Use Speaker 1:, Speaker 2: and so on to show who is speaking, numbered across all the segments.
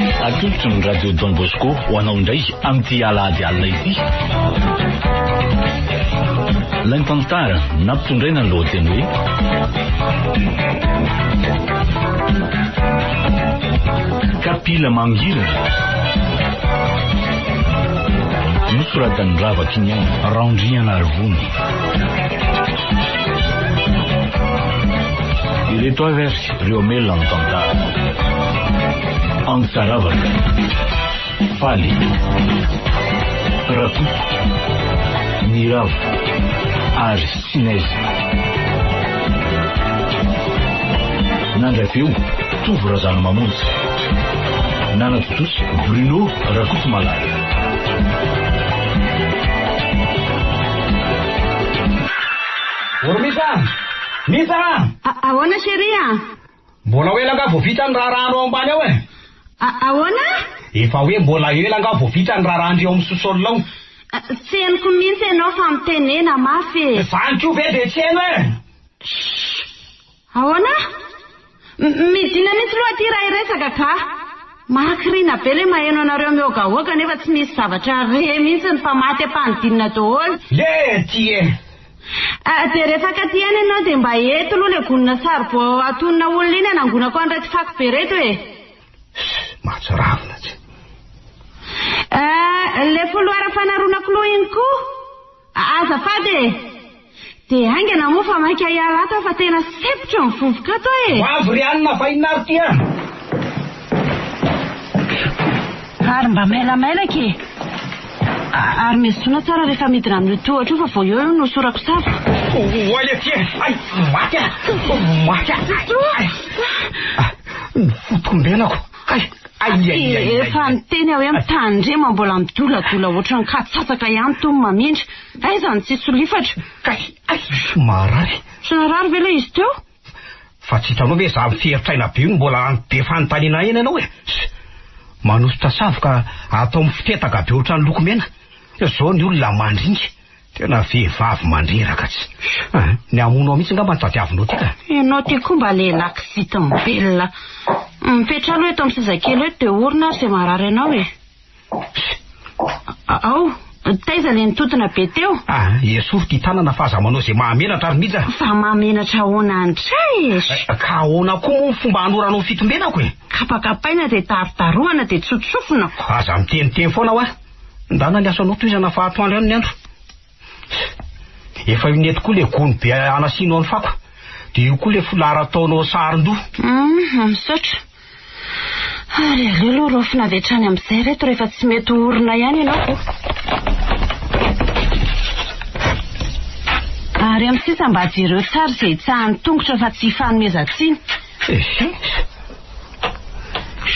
Speaker 1: Atolotry ny Radio Don Bosco ho anao indray amin'ity alahady alina ity. Ilay tantara nampitondraina ny lohateny hoe Kapila mangirana. Nosoratan'i Rava Kiniaina Randrianarivony. Ireto avy ary ireo hamelona ny tantara. Antsaravaka, Faly, Rakoto, Niravo ary Sinaiza. Nandray feo, Tovo Razanamamonjy. Nanatontosa, Bruno Rakotomalala.
Speaker 2: Ry Misa! Misa!
Speaker 3: Ahoana chérie a?
Speaker 2: Mbola ho ela angaha vao vita ny raharahanao ambany ao e?
Speaker 3: Ahoana?
Speaker 2: Efa hoe mbola ela angaha vao vita ny raharahan-dry ao amin'ny sous-sol ao?
Speaker 3: Tsy henoko mihitsy ianao fa mitenena mafy e!
Speaker 2: Izany koa ve dia tsy heno e?
Speaker 3: Chut! Ahoana? Midina mihitsy aloha aty raha hiresaka ka! Mahakirina be le maheno anareo mihogahoga nefa tsy misy zavatra re mihitsy fa maty am-panidinina daholo.
Speaker 2: Le ty e!
Speaker 3: Dia rehefa katy ihany ianao dia mba eto aloha le gonina saribao atonina olona iny hanangonako an'ireto fako be ireto e!
Speaker 2: Mahatsiravina tsy.
Speaker 3: Le foloara fanaronako loha iny koa! Azafady e! Dia haingana moa fa maika hiala ato aho fa tena sempotra ny vovoka ato aho e!
Speaker 2: Ho avy ry anona fa inona ary ity an!
Speaker 3: Ary mba mailamailaka e! Ary mizoana tsara rehefa midina amin'io tohatra io fa vao eo io no hosorako savoka.
Speaker 2: Oay le ty e! Ay! Maty aho! Maty aho! Ay! Ny fotombenako! Ay! Ay ay ay ay.
Speaker 3: Efa niteny aho hoe mitandrema mbola midoladola ohatran'ny katsatsaka ihany tony mamindra. Aiza no tsy solifatra?
Speaker 2: Kay ay marary.
Speaker 3: Tsy narary ve ilay izy teo?
Speaker 2: Fa tsy hitanao ve za miferitr'aina be io no mbola be fanontaniana eny ianao e? Manosotra savoka atao mifitetaka be ohatran'ny lokomena. Zao ny olona mandringa. Tena vehivavy mandreraka tsy. Ah, ny hamono ao mihitsy angamba no tadiavinao ty ka.
Speaker 3: Ianao ty koa mba lehilahy kizitim-belona. Mipetraha aloha eto amin'ny seza kely eto dia orina ary izay marary anao e. Ao, taiza ilay nitontona be teo?
Speaker 2: Ah, esory ty tanana fa aza manao izay mahamenatra ry Mija.
Speaker 3: Fa mahamenatra ahoana indray e?
Speaker 2: Ka ahoana koa moa ny fomba hanoranao ny fitombenako e?
Speaker 3: Kapakapaina dia darodarohana dia tsotsofina.
Speaker 2: Aza miteniteny foana hoa. Ndana ny asanao tohizana fa atoandro ihany ny andro. Efa io nety koa le gony be anasianao ny fako. Dia io koa le foulard ataonao sarin-doha.
Speaker 3: Hum, misaotra. Ary aleo aloha raofina avy hatrany amin'izay ireto rehefa tsy mety ho orina ihany ianao. Ary amin'ny sisa mba jereo tsara izay hitsahan'ny tongotra fa tsy hifanomezan-tsiny.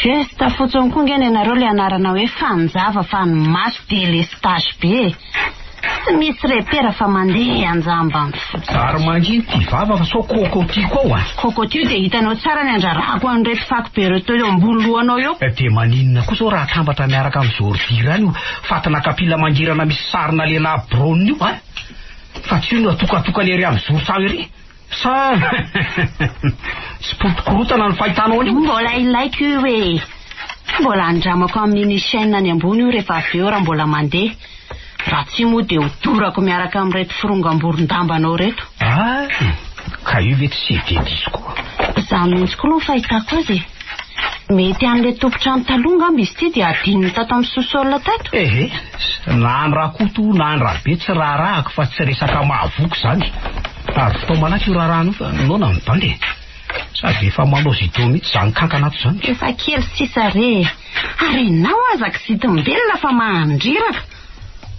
Speaker 3: Geste fotsiny koa nge nenareo le anarana hoe fanjava fa ny maso delestage be e! Tsy misy repera fa mandeha anjambany fotsiny.
Speaker 2: Ary manginy ty vava fa sao cocotico ao a!
Speaker 3: Cocotico dia hitanao tsara ny andrarako an'ireto fako be ireto eo ambony lohanao eo.
Speaker 2: Dia maninona koa zao raha atambatra miaraka amin'ny zordira any io fatina kapila mangirana misy sarina lehilahy brown io a! Fa tsy io no atokatokany ery amin'ny zoron-trano ery. Sa tsy potikorotana ny fahitanao an'io?
Speaker 3: Mbola ilaiko io e! Mbola andramako amin'ny mini chaîne any ambony io rehefa avy eo raha mbola mandeha. Raha tsia moa dia hodorako miaraka amin'ireto forongam-borondambanao ireto.
Speaker 2: Ah! Ka io ve tsy CD disco?
Speaker 3: Izany mihitsy koa aloha ny fahitako azy e! Mety an'ilay tompon-trano taloha angamba izy ity dia hadinony tato amin'ny sous-sol tato.
Speaker 2: Ehe, na an'i Rakoto na an'i Rabe tsy raharahako fa tsy resaka mahavoky izany. Ary vao malaky io raharaha io fa noana ny bandy e. Sady efa manao judo mihitsy izany kankana ato izany.
Speaker 3: Efa kely sisa re e. Ary ianao aza kizitim-belona fa mandreraka.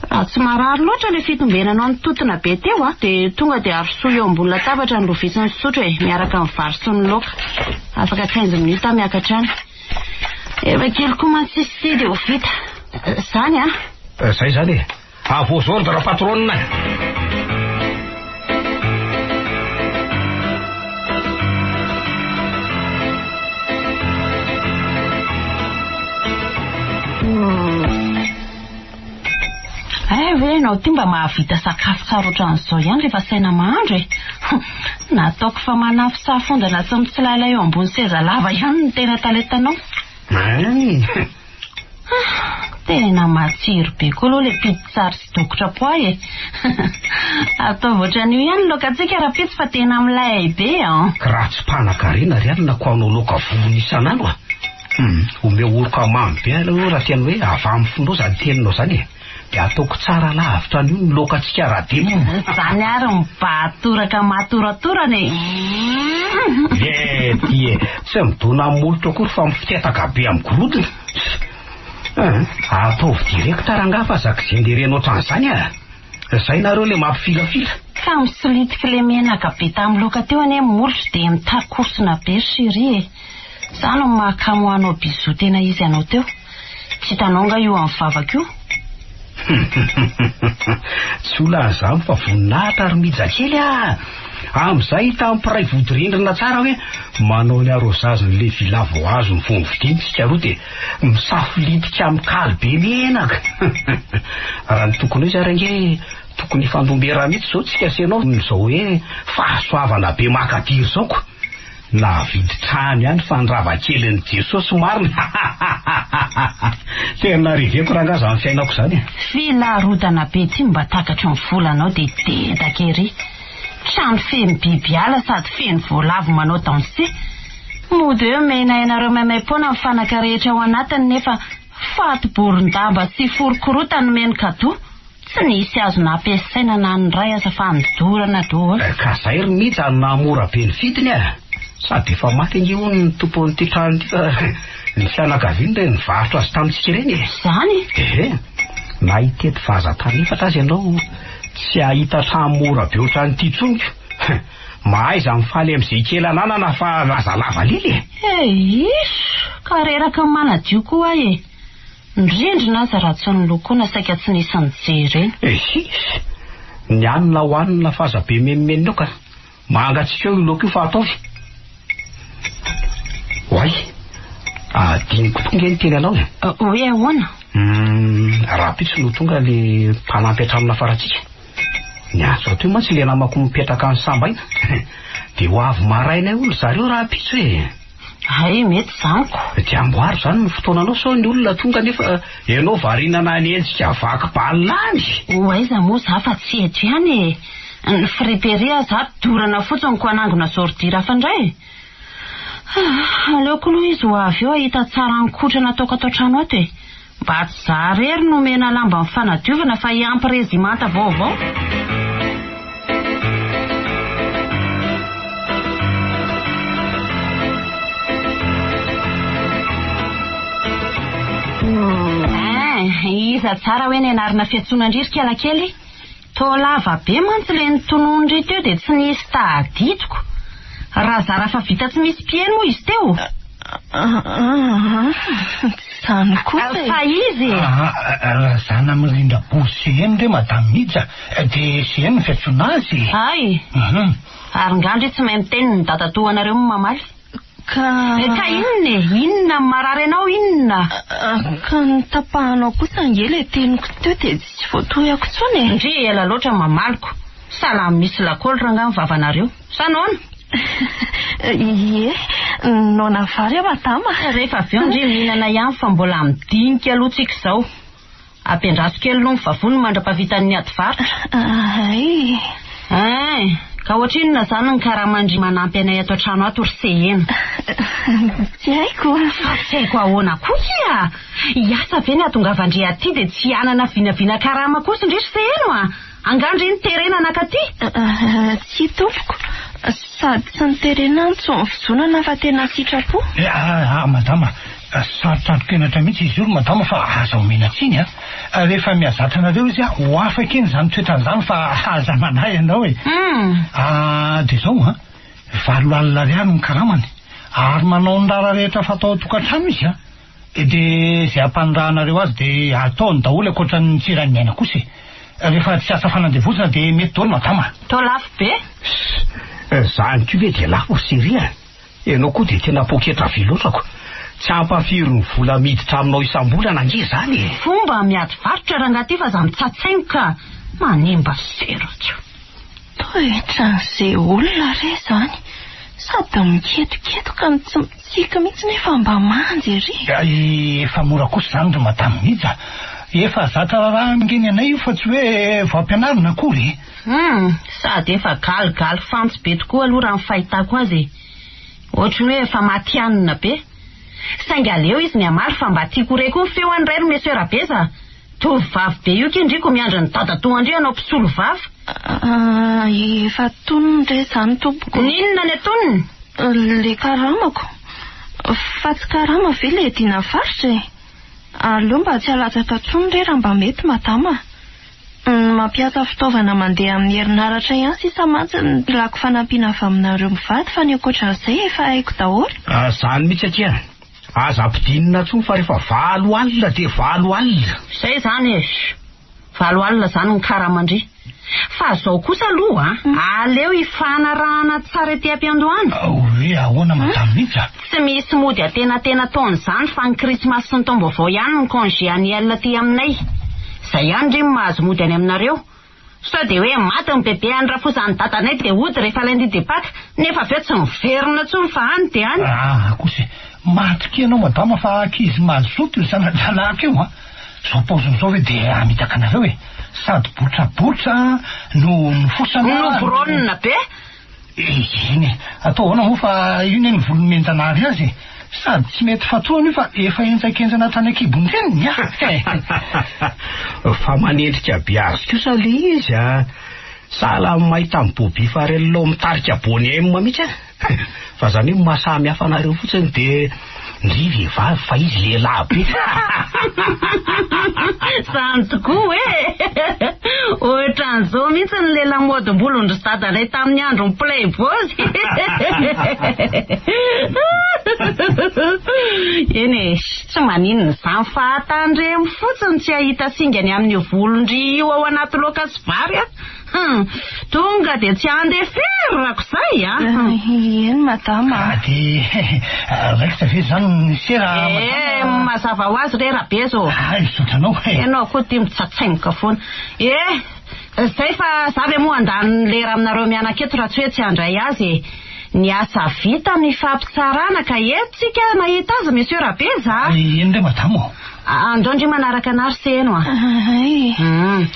Speaker 3: Raha tsy marary loatra ilay fitombenanao nitontona be teo a, dia tonga dia arosoy eo ambony latabatra ny lovia sy ny sotro e, miaraka amin'ny vary sy ny laoka. Afaka quinze minutes aho miakatra any. Efa kely koa mantsy sisa ity dia ho vita. Izany a.
Speaker 2: Izay izany e. À vos ordres patronne.
Speaker 3: Hay ve ianao ity mba mahavita sakafo tsara ohatran'izao ihany rehefa saina mahandro e? Nataoko fa manafosafo ondana sy mitsilailay eo ambony seza lava ihany no tena talentanao.
Speaker 2: Hein!
Speaker 3: Tena matsiro be koa aloha ilay pitsary sy dokotra pois e! Ataovy ohatran'io ihany ny laokantsika rahampitso fa tena milay be an!
Speaker 2: Raha tsy mpanakarena ry anona ko hanao laoka vorona isan'andro a! Hum, omeo oroka mamy be aloha raha tena hoe avy amin'ny fonao izany teninao izany e! Dia ataoko tsara lavitra an'io ny laokantsika Radem.
Speaker 3: Izany ary mibahatoraka matoratorana e!
Speaker 2: Ye, ty e! Tsy midona amin'ny molotra akory fa mifitetaka be amin'ny gorodona. Hum, ataovy direct rangahy fa aza kizenderena ohatran'izany a! Zay nareo le mampifilafila.
Speaker 3: Ka misolitika le menaka be tamin'ny laoka teo anie ny molotro dia mitakosona be ry chérie e! Za no mahakamo hanao bisous tena izy anao teo. Tsy hitanao nga io amin'ny vavako io?
Speaker 2: Tsy olana izany fa voninahitra ry Mija kely a! Amin'izay hita amin'ny mpiray vodirindrina tsara hoe manao ny arrosage-n'ilay villa vao azony vao novidiany isika roa dia misafolitika mikaly be menaka. Raha ny tokony ho izy ary ange tokony hifandom-bera mihitsy izao tsika sy ianao amin'izao hoe fahasoavana be makadiry izao ko. Nahavidy trano ihany fa ny ravakelin'i Jesosy marina hahahahaha Tena reveko rangah zany fiainako zany e.
Speaker 3: Fila rodana be ty mba takatry ny volanao dia dedaka ery. Trano feno biby ala sady feno voalavo manao danse. Mody eo mena ianareo maimaimpoana ny fanaka rehetra ao anatiny nefa faty boron-damba sy forokorontany nomeny kadoa. Tsy nisy azo nampiasaina na ny iray aza fa nodorana daholo.
Speaker 2: Ka zay ry Mija no nahamora be ny vidiny a! Sady efa maty ange hono ny tompon'ity trano ity fa ny fianakaviany ireny nivarotra azy tamintsika ireny e!
Speaker 3: Izany?
Speaker 2: Ehe! Na hitety vazan-tany efatra aza ianao tsy hahita trano mora be ohatran'ity intsony ko! Mahaiza mifaly amin'izay kely ananana fa aza lava lela e!
Speaker 3: Eish! Ka reraka ny manadio koa aho e! Ny rindrina aza raha tsy nolokoina saika tsy nisy nijery eny.
Speaker 2: Ehisy! Ny hanina hohanina fa aza be menomenona eo ka! Mangatsiaka eo io laoka io fa ataovy! Oay! Adinoko tokoa nge ny teny anao e!
Speaker 3: Hoe ahoana?
Speaker 2: Hum, rahampitso no tonga le mpanampy hatramin'ny nafarantsika. Niantso ahy teo mantsy le namako mipetraka any Sambaina. Dia ho avy maraina eo ry zareo rahampitso e!
Speaker 3: Hay, mety izany ko.
Speaker 2: Dia amboaro izany ny fotoananao sao ny olona tonga nefa ianao variana nanenjika vaky balina any.
Speaker 3: Ho aiza moa za fa tsy eto ihany e. Ny friperie aza dorana fotsiny ko hanangona ordure hafa indray e. Ah, aleoko aloha izy ho avy eo hahita tsara ny kotrana ataoko ato an-trano ato e. Mba tsy za rery no omena lamba ny fanadiovana fa hiampy rezimanta vaovao. Hein, iza tsara hoe ny anarana fiantsoana an-dry ry Kialakely? Toa lava be mantsy ilay notononin-dry teo dia tsy nisy tadidiko. Raha zara fa vita tsy misy mpihaino moa izy teo.
Speaker 4: Aa, tsy izany kosa e.
Speaker 3: Fa izy e.
Speaker 5: Aa, Razanamirindra Boseheno re Madame Mija, dia Seheno ny fiantsoana azy e.
Speaker 3: Hay! Ary nga ndry tsy mahay miteny ny dadatoanareo no mamaly?
Speaker 4: Ka.
Speaker 3: Ka inona e? Inona no marary anao inona?
Speaker 4: Ka notapahanao kosa ange ilay teniko teo dia tsy voatohiko intsony e.
Speaker 3: Ndry ela loatra mamaliko. Sahala amin'ny misy lakôly rangaha ny vavanareo. Sa noana?
Speaker 4: Ie, noana vary aho madama.
Speaker 3: Rehefa avy eo ndry mihinana ihany fa mbola midinika aloha tsika izao. Ampiandraso kely aloha ny vavony mandra-pahavitan'ny ady varotra.
Speaker 4: Hay.
Speaker 3: Hein, ka ohatrinona izany ny karaman-dry manampy anay ato an-trano ato ry Seheno?
Speaker 4: Tsy haiko.
Speaker 3: Fa tsy haiko ahoana koa kia? Hiasa ve ny hahatongavan-dry aty dia tsy hanana vinavina karama kosa ndry ry Seheno a? Angaha ndry niterena nankaty?
Speaker 4: Tsia tompoko, sady tsy niterena no tsy nivozonana fa tena sitrapo.
Speaker 5: Ah, madama, sarotsarokenatra mihitsy izy io ry madama fa aza omena tsiny a! Rehefa mihazatra anareo izy ho afaka eny izany toetrany izany fa aza manahy ianao e! Ah, dia izao an, 8000 ariary ny karamany, ary manao ny raharaha rehetra fatao an-tokantrano izy an! Dia izay ampanirahanareo azy dia ataony daholo ankoatra ny tsy eran'ny aina kosa e! Rehefa tsy asa fanandevozana dia mety daholo madama.
Speaker 3: Toa lafo be?
Speaker 2: Zany koa ve dia lafo ry chérie a! Ianao koa dia tena poketra vy loatra ko! Tsy ampafiry ny vola miditra aminao isam-bolana ange izany e!
Speaker 3: Fomba miady varotra rangahy ty fa za mitsatsaingoka manimba sera ko!
Speaker 4: Toetran'izay olona re izany! Sady miketoketoka no tsy mitsiky mihitsy nefa mba manja ery.
Speaker 5: Efa mora kosa izany ry Madame Mija. Efa zatra raharaha ange ny anay io fa tsy hoe vao ampianarina akory e.
Speaker 3: Hum, sady efa galigaly fantsy be tokoa aloha raha ny fahitako azy e. Ohatry ny hoe efa matihanina be. Saingy aleo izy ny hamaly fa mba tiako ho re koa ny feony re ry Monsieur Rabeza a! Tovovavy be io kindry ko miandry ny dadatoan-dry hanao mpisolo vava.
Speaker 4: Ah, efa antonony re izany tompoko.
Speaker 3: N'inona ny antonony?
Speaker 4: Le karamako. Fa tsy karama ve le dina faritra e? Aleo mba tsy halatsaka intsony re raha mba mety madama a! Ny mampiasa fitaovana mandeha amin'ny herinaratra ihany sisa mantsy no ilako fanampiana avy aminareo mivady fa ny ankoatran'izay efa haiko daholo.
Speaker 2: Izany mihitsy akia. Aza ampidinina intsony fa rehefa valo alina dia valo alina.
Speaker 3: Izay izany e! Valo alina izany ny karaman-dry. Fa izao kosa aloha a, aleo hifanarahana tsara ety am-piandohana.
Speaker 5: Hoe ahoana madame Mija?
Speaker 3: Tsy misy mody antenantena taona izany fa ny krismasy sy ny taom-baovao ihany ny congé annuel aty aminay. Izay ihany ry no mahazo mody any aminareo. Sao dia hoe maty ny bebe an'i rafozan'i dadanay dia hody rehefa lundi de Pâques nefa avy eo tsy miverina intsony fa any dia any.
Speaker 5: Ah kosa e! Matokia ianao madama fa ankizy mazoto io zana-dralahiko io an! Izao paoziny izao ve dia hamitaka anareo e! Sady botrabotra no nofosana
Speaker 3: no. Noboronina be!
Speaker 5: Eny e! Atao ahoana moa fa io anie ny volo nomen-janahary azy e! Sady tsy mety fatorana io fa efa henjankenjana hatrany an-kibon-dreniny a!
Speaker 2: Fa manendrika be azy kosa le izy a! Sahala amin'ny mahita an'i Bobby Farrell mitarika Boney M mihitsy aho. Fa zany hoe maha samy hafa anareo fotsiny dia ndry vehivavy fa izy lehilahy be.
Speaker 3: Zany tokoa e! Ohatran'izao mihitsy ny lela-modim-bolon-dry dadanay tamin'ny andron'ny Playboys. Eny e, tsy maninona izany fa tandremo fotsiny tsy hahita singany amin'io volon-dry io ao anaty laoka sy vary a! Hum, tonga dia tsy andeferako izay a!
Speaker 4: Eny madama
Speaker 5: a. Dia raikitra ve izany ny sera madama?
Speaker 3: Eh, mazava ho azy re Rabezo ô.
Speaker 5: Hay, misaotra anao e.
Speaker 3: Ianao koa tia mitsatsaingoka foana. Eh, izay fa za ve moa handany lera aminareo mianaka eto raha tsy hoe tsy handray azy e. Ny asa vita ny fampitsarana ka eto tsika nahita azy Monsieur Rabeza a.
Speaker 5: Eny re madama ô.
Speaker 3: Andao ndry manaraka anah ry Seno a.
Speaker 4: Hay.
Speaker 3: Hum.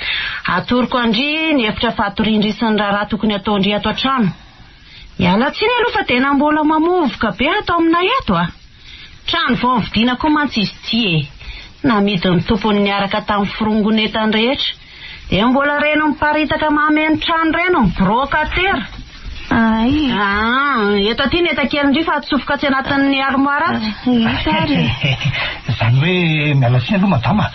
Speaker 3: Atoroko an-dry ny efitra fatorian-dry sy ny raharaha tokony hataon-dry ato an-trano. Miala tsiny aloha fa tena mbola mamovoka be ato aminay ato a. Trano vao novidiana koa mantsy izy ity e. Namidin'ny tompony niaraka tamin'ny forongon'entany rehetra. Dia mbola ireny miparitaka mameno trano ireny ny brocatera.
Speaker 4: Ay.
Speaker 3: Ah, eto aty ny enta-kelin-dry fa atsofoka atsy anatin'ny armoire atsy.
Speaker 4: Hita ary e.
Speaker 5: Izany hoe miala tsiny aloha madama,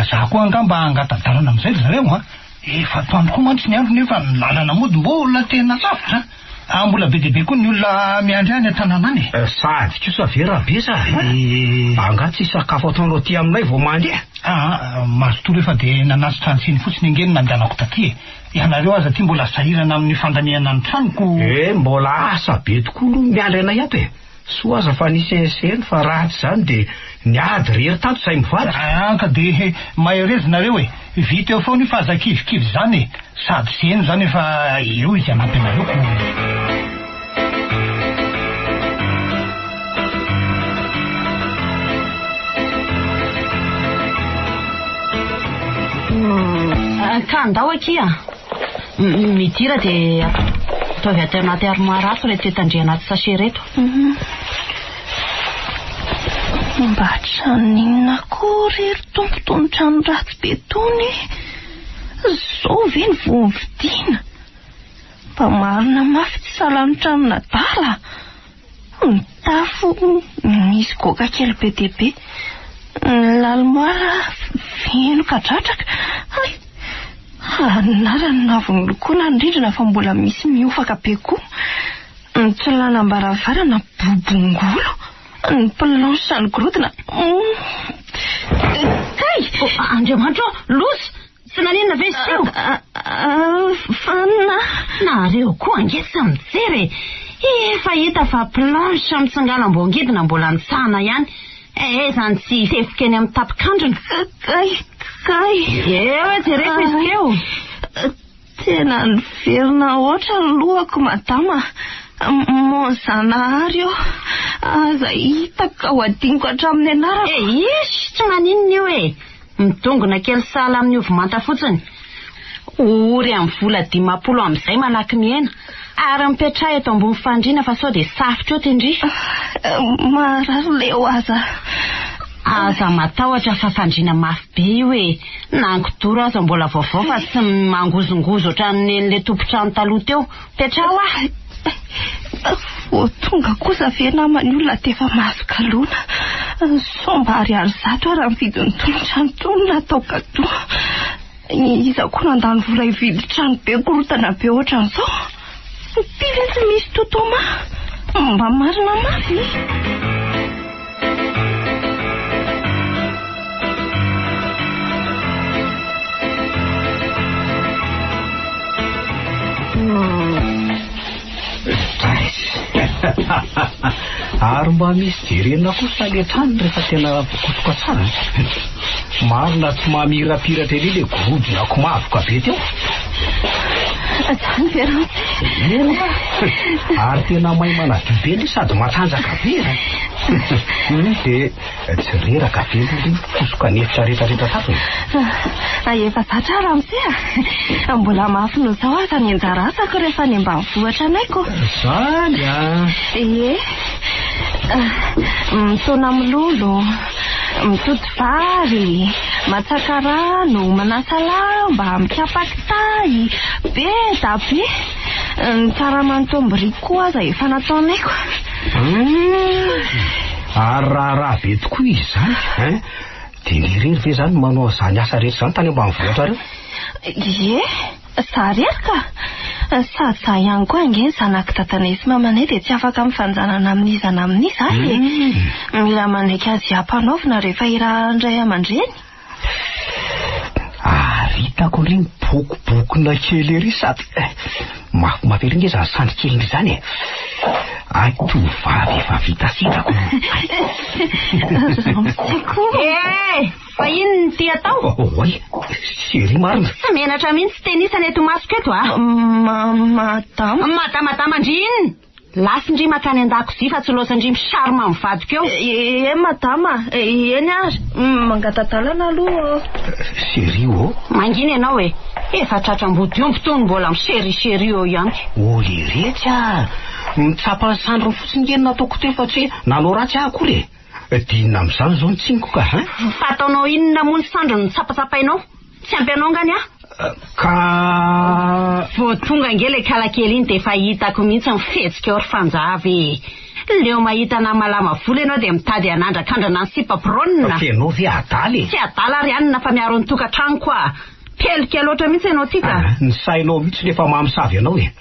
Speaker 5: za koa angamba hangata-dalana amin'izay ry zareo an. Efa atoandro koa mantsy ny andro nefa ny lalana mody mbola tena lavitra an. Ah, mbola be dia be koa ny olona miandry ahy any an-tanàna any
Speaker 2: e. Sady kosa ve Rabesa e? Angaha tsy hisakafo atoandro aty aminay vao mandeha?
Speaker 5: Aa, mazotoa re fa dia nanatitra antsiny fotsiny ange no nandehanako taty e. Ianareo aza aty mbola sahirana amin'ny fandaniana ny tranoko.
Speaker 2: Eh, mbola asa be tokoa aloha miandry anay ato e. Soa aza fa nisy SN fa raha tsy izany dia niady irery tato izahay mivady.
Speaker 5: Aa ka dia mahereza nareo e! Vita eo foana io fa aza kivikivy izany e! Sady seheno izany efa eo izy hanampy anareo ko.
Speaker 3: Ka andao akia. Midira dia ataovy ato anaty armoire ato ireto entan-dry anaty sachet ireto.
Speaker 4: Mba trano inona koa re ry Tompo itony trano ratsy be itony e? Izao ve no vao novidiana? Mba marina mafy tsy sahala ny tranon'adala. Ny tafo misy goaka kely be dia be. Ny lalimoara feno kadradraka. Hay! Anarany no avy nolokoina ny rindrina fa mbola misy mihofaka be koa. Ny tsilanam-baravarana bobongolo. Ny planche ny gorodona. Kay!
Speaker 3: Andriamanitra ô! Loza! Tsy naninona ve izy teo?
Speaker 4: Fanina.
Speaker 3: Nareo koa ange tsy mijery e! Efa hita fa planche mitsingalam-boangidina mbola nitsahana ihany. Eh, izany tsy hitefoka eny amin'ny tapikandrina.
Speaker 4: Kay, kay.
Speaker 3: Eo e, jereko izy teo.
Speaker 4: Tena niverina hoatra ny lohako, madama. Mon Zanahary ô! Aza hitako ka ho adinoko hatramin'ny anarako.
Speaker 3: Eish! Tsy maninona io e! Midongona kely sahala amin'ny ovy manta fotsiny. Ho ory amin'ny vola 50 amin'izay malaky mihena. Ary mipetraha eto ambony fandriana fa sao dia safotra eo ty ndry.
Speaker 4: Marary leo aza.
Speaker 3: Aza matahotra fa fandriana mafy be io e! Na ny kidoro aza mbola vaovao fa tsy mangozongozo ohatran'ny nen'ilay tompon-trano taloha teo. Petraho aho.
Speaker 4: Vao tonga kosa ve nama ny olona dia efa mahazo galona? Sao mba ariary 100 ara ny vidin'itony trano itony natao cadeau. Iza koa nandany vola hividy trano be korontana be ohatran'izao? Ity ve tsy misy totoma? Mba marina mafy.
Speaker 2: Ary mba misy jerena kosa le trano rehefa tena voakosoka tsara. Marina tsy mamirapiratra ery le gorodonako mavoka be teo.
Speaker 4: Zany ve Ramose?
Speaker 2: Eny a! Ary tena mahay manadio be ndry sady matanjaka be a! Dia tsy reraka be aloha ndry mikosoka ny efitra rehetrarehetra tato e!
Speaker 4: Efa zatra aho Ramose a! Mbola mafy noho izao aza ny anjara asako rehefa any ambanivohitra anay ko!
Speaker 2: Zany a!
Speaker 4: Ie! Mitaona mololo, mitoto vary, matsaka rano, manasa lamba, mikapa kitay, be da be! Ny karaman'ny tomboriky koa aza efa nataonay ko!
Speaker 2: Ary raharaha be tokoa izy izany hein! Dia ny irery ve izany no manao an'izany asa rehetra izany tany ambanivohitrareo?
Speaker 4: Ie, za irery ka! Sady za ihany koa ange ny zanak'i dadanay sy mamanay dia tsy afaka mifanjanana amin'iza na amin'iza aho e! Mila manaiky azy hampanaovina rehefa irahan'ny ray aman-dreny.
Speaker 2: Ary hitako ndry mibokobokona kely ery sady mafimafy ery nge zany sandry kely ndry zany e! Ay tovovavy efa vita sitrako.
Speaker 4: Ramose koa.
Speaker 3: Eh! Fa inona ity atao?
Speaker 2: Oay! Chérie marina.
Speaker 3: Tsy menatra mihitsy tenisana eto imasoko eto a!
Speaker 4: Ma, madama.
Speaker 3: Madamadama ndry inona? Lasa ndry mankany an-dakozia fa tsy loatra ndry mi-charme amin'ny vadiko eo.
Speaker 4: Eny madama, eny ary. Mangata-dalana aloha.
Speaker 2: Chérie ô!
Speaker 3: Mangina ianao e! Efa tratra ambodiomby tony mbola mi-chérie chérie eo ihany.
Speaker 2: Ô leretsy a! Nitsapa ny sandriny fotsiny nge no nataoko teo fa tsy hoe nanao ratsy aho akory e! Dia inona amin'izany izao ny tsiniko ka hein?
Speaker 3: Fa ataonao inona moa ny sandriny no tsapatsapainao? Tsy ampy anao nga ny ahy?
Speaker 2: Ka.
Speaker 3: Vao tonga ange ilay kalakely iny dia efa hitako mihitsy ny fihetsika ao ry Fanjava e! Leo mahita anà malama volo ianao dia mitady hanandrakandrana ny sipa brônina.
Speaker 2: Fa ianao ve adala e?
Speaker 3: Tsy adala ry anona fa miaro ny tokantranoko aho. Pelika loatra mihitsy ianao ty ka.
Speaker 2: Ny sainao mihitsy no efa mamosavy anao e!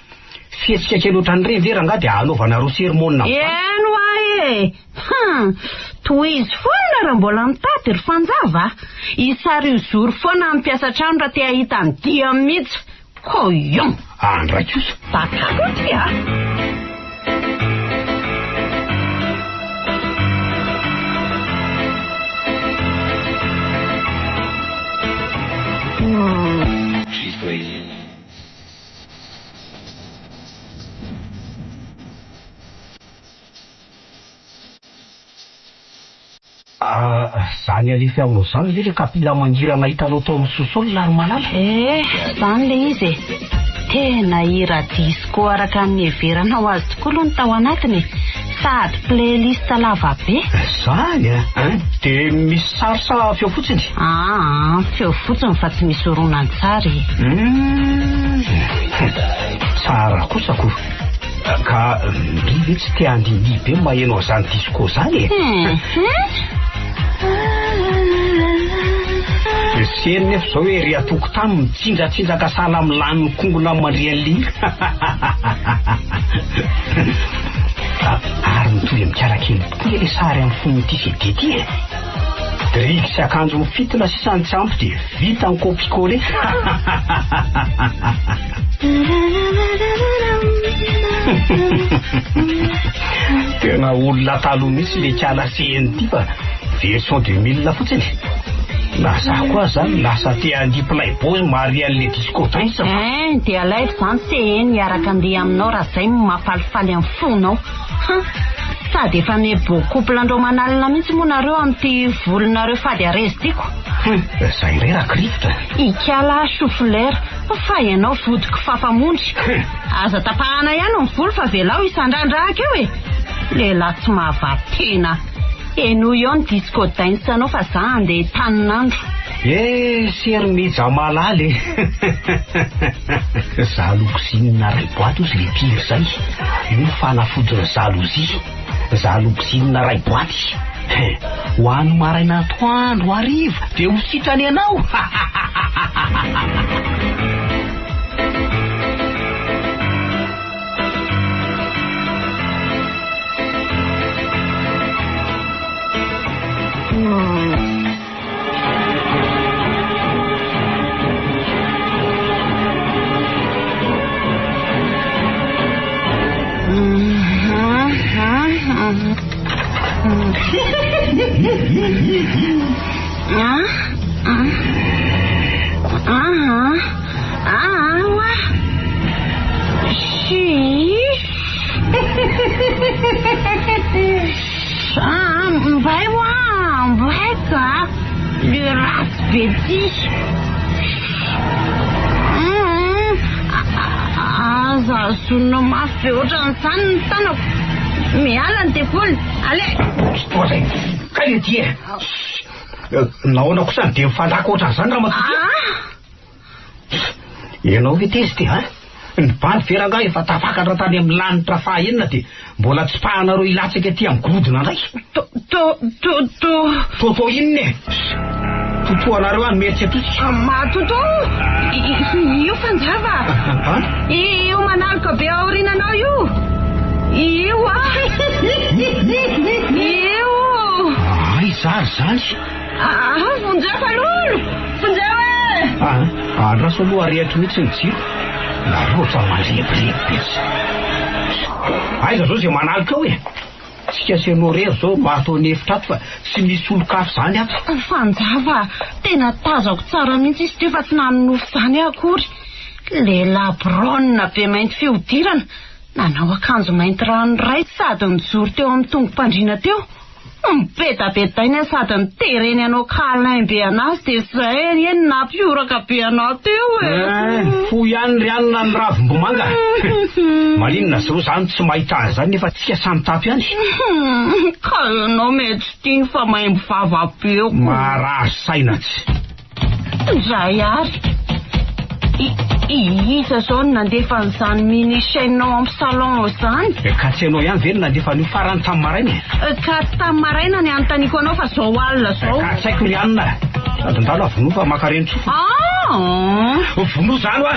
Speaker 2: Fihetsika kely ohatran'ireny ve rangahy dia hanaovanareo sermona amin'izany?
Speaker 3: Eny hoa e! Hum! Tohizo foana raha mbola mitady ry Fanjava a! Isario zoro foana ny mpiasa trano raha te hahita ny dia mihitsy! Couillon!
Speaker 2: Andray kosa!
Speaker 3: Baka koa ty a!
Speaker 2: Ah, zany alefa aminao zany ve le kapila mangirana hitanao tao amin'ny sous-sol ry malala?
Speaker 3: Eh, zany le izy e. Tena hira disco araka ny niheveranao azy tokoa aloha ny tao anatiny e. Sady playlist lava be.
Speaker 2: Zany a? Hein? Dia misy sary sa feo fotsiny?
Speaker 3: Aa, feo fotsiny fa tsy misy horonantsary e.
Speaker 2: Hum, tsara kosa ko. Ka ndry ve tsy te handihindihy be maheno an'izany disco zany e? Seny nefa izao hoe ery an-tokotany mitsinjatsinjaka sahala amin'ny lanin'ny kongona mandry an'ilay hira. Ary mitovy amin'ny kalakely tokoa ilay sary amin'ny fonon'ity CD ity e. Drigy sy akanjo mifintina sisa no tsy ampy dia vita ny copie coller. Tena olona taloha mihitsy ilay kala CN ity fa version 2000 fotsiny. Na za koa zany lasa te handihy playboy marié an'le disco dance fa.
Speaker 3: Hein, dia alaivo izany CN hiaraka handeha aminao raha izay no mahafalifaly amin'ny fonao. Han, sady efa miha beau couple andreo manalina mihitsy moa nareo amin'ity volonareo fady arezy tiako. Hum.
Speaker 2: Zay indray rakirifotra.
Speaker 3: Ikala chou fleur, fa ianao vody kifafa mondry. Aza tapahana ihany ny volo fa avelao hisandrandrahaka eo e! Lehilahy tsy mahavaha tena. Henoy eo ny disco dance anao fa za andeha hitanin'andro.
Speaker 2: Eh sery mija malala e! Zaloxine ray boaty ozy le pire zay, io ny fanafodin'ny jalousie, zaloxine ray boaty, hein, ho any maraina atoandro hariva de ho sitrana ianao!
Speaker 3: Mbay hoa, mbay ka, le ratsy be ty. Aza azonina mafy be ohatran'izany ny tanako. Miala ny devoly, allez.
Speaker 2: Toa zay, kay le ty e. Nahoana kosa no dia mifandaka ohatran'izany ramatoa ty? Ianao ve tezitra e a? Ny bandy ve rangahy efa tafakatra tany amin'ny lanitra faha enina dia mbola tsipahanareo hilatsaka aty amin'ny gorodona indray?
Speaker 3: To to to to.
Speaker 2: Toto inona e? Totoanareo any Imerintsiatosika.
Speaker 3: Matoto! Io fanjava! Io manaloka be aoriananao io! Io a! Io!
Speaker 2: Aiza ary izany?
Speaker 3: Aa, vonjeo fa lolo! Vonjeo e!
Speaker 2: Aa, andraso aloha arehitro mihitsy ny jiro. Nareo ohatran'ny mandrebireby be. Aiza zao izay manaloka eo e? Tsika sy ianao irery zao no ato an'efitra ato fa tsy misy olon-kafa izany ato.
Speaker 3: Fanjava, tena tazako tsara mihitsy izy teo fa tsy nanonofy izany aho akory. Lehilahy brown be mainty fihodirana, nanao akanjo mainty ranoray sady nijoro teo amin'ny tongo-pandriana teo. Mibedabedaina sady nitereny hanao câlin be anazy dia zay anie no nampihoraka be anah teo e!
Speaker 2: Eh, fo ihany ry anona ny ravimbomanga. Maninona zao zany tsy mahita an'izany nefa tsika samy tato ihany?
Speaker 3: Ka ianao mety tsy tiany fa maimbo vava be ko.
Speaker 2: Marary saina tsy.
Speaker 3: Ndray ary. I iza zao no nandefa an'izany mini chaîne ao amin'ny salon ao izany?
Speaker 2: Ka tsy ianao ihany ve no nandefa an'io farany tamin'ny maraina
Speaker 3: e? Ka tsy tamin'ny maraina ny anontaniako anao fa zao alina zao.
Speaker 2: Ka tsy haiko ry anona. Sady ndalo vonoa fa maka reni-tsofina.
Speaker 3: Ah!
Speaker 2: Vonoa izany hoa!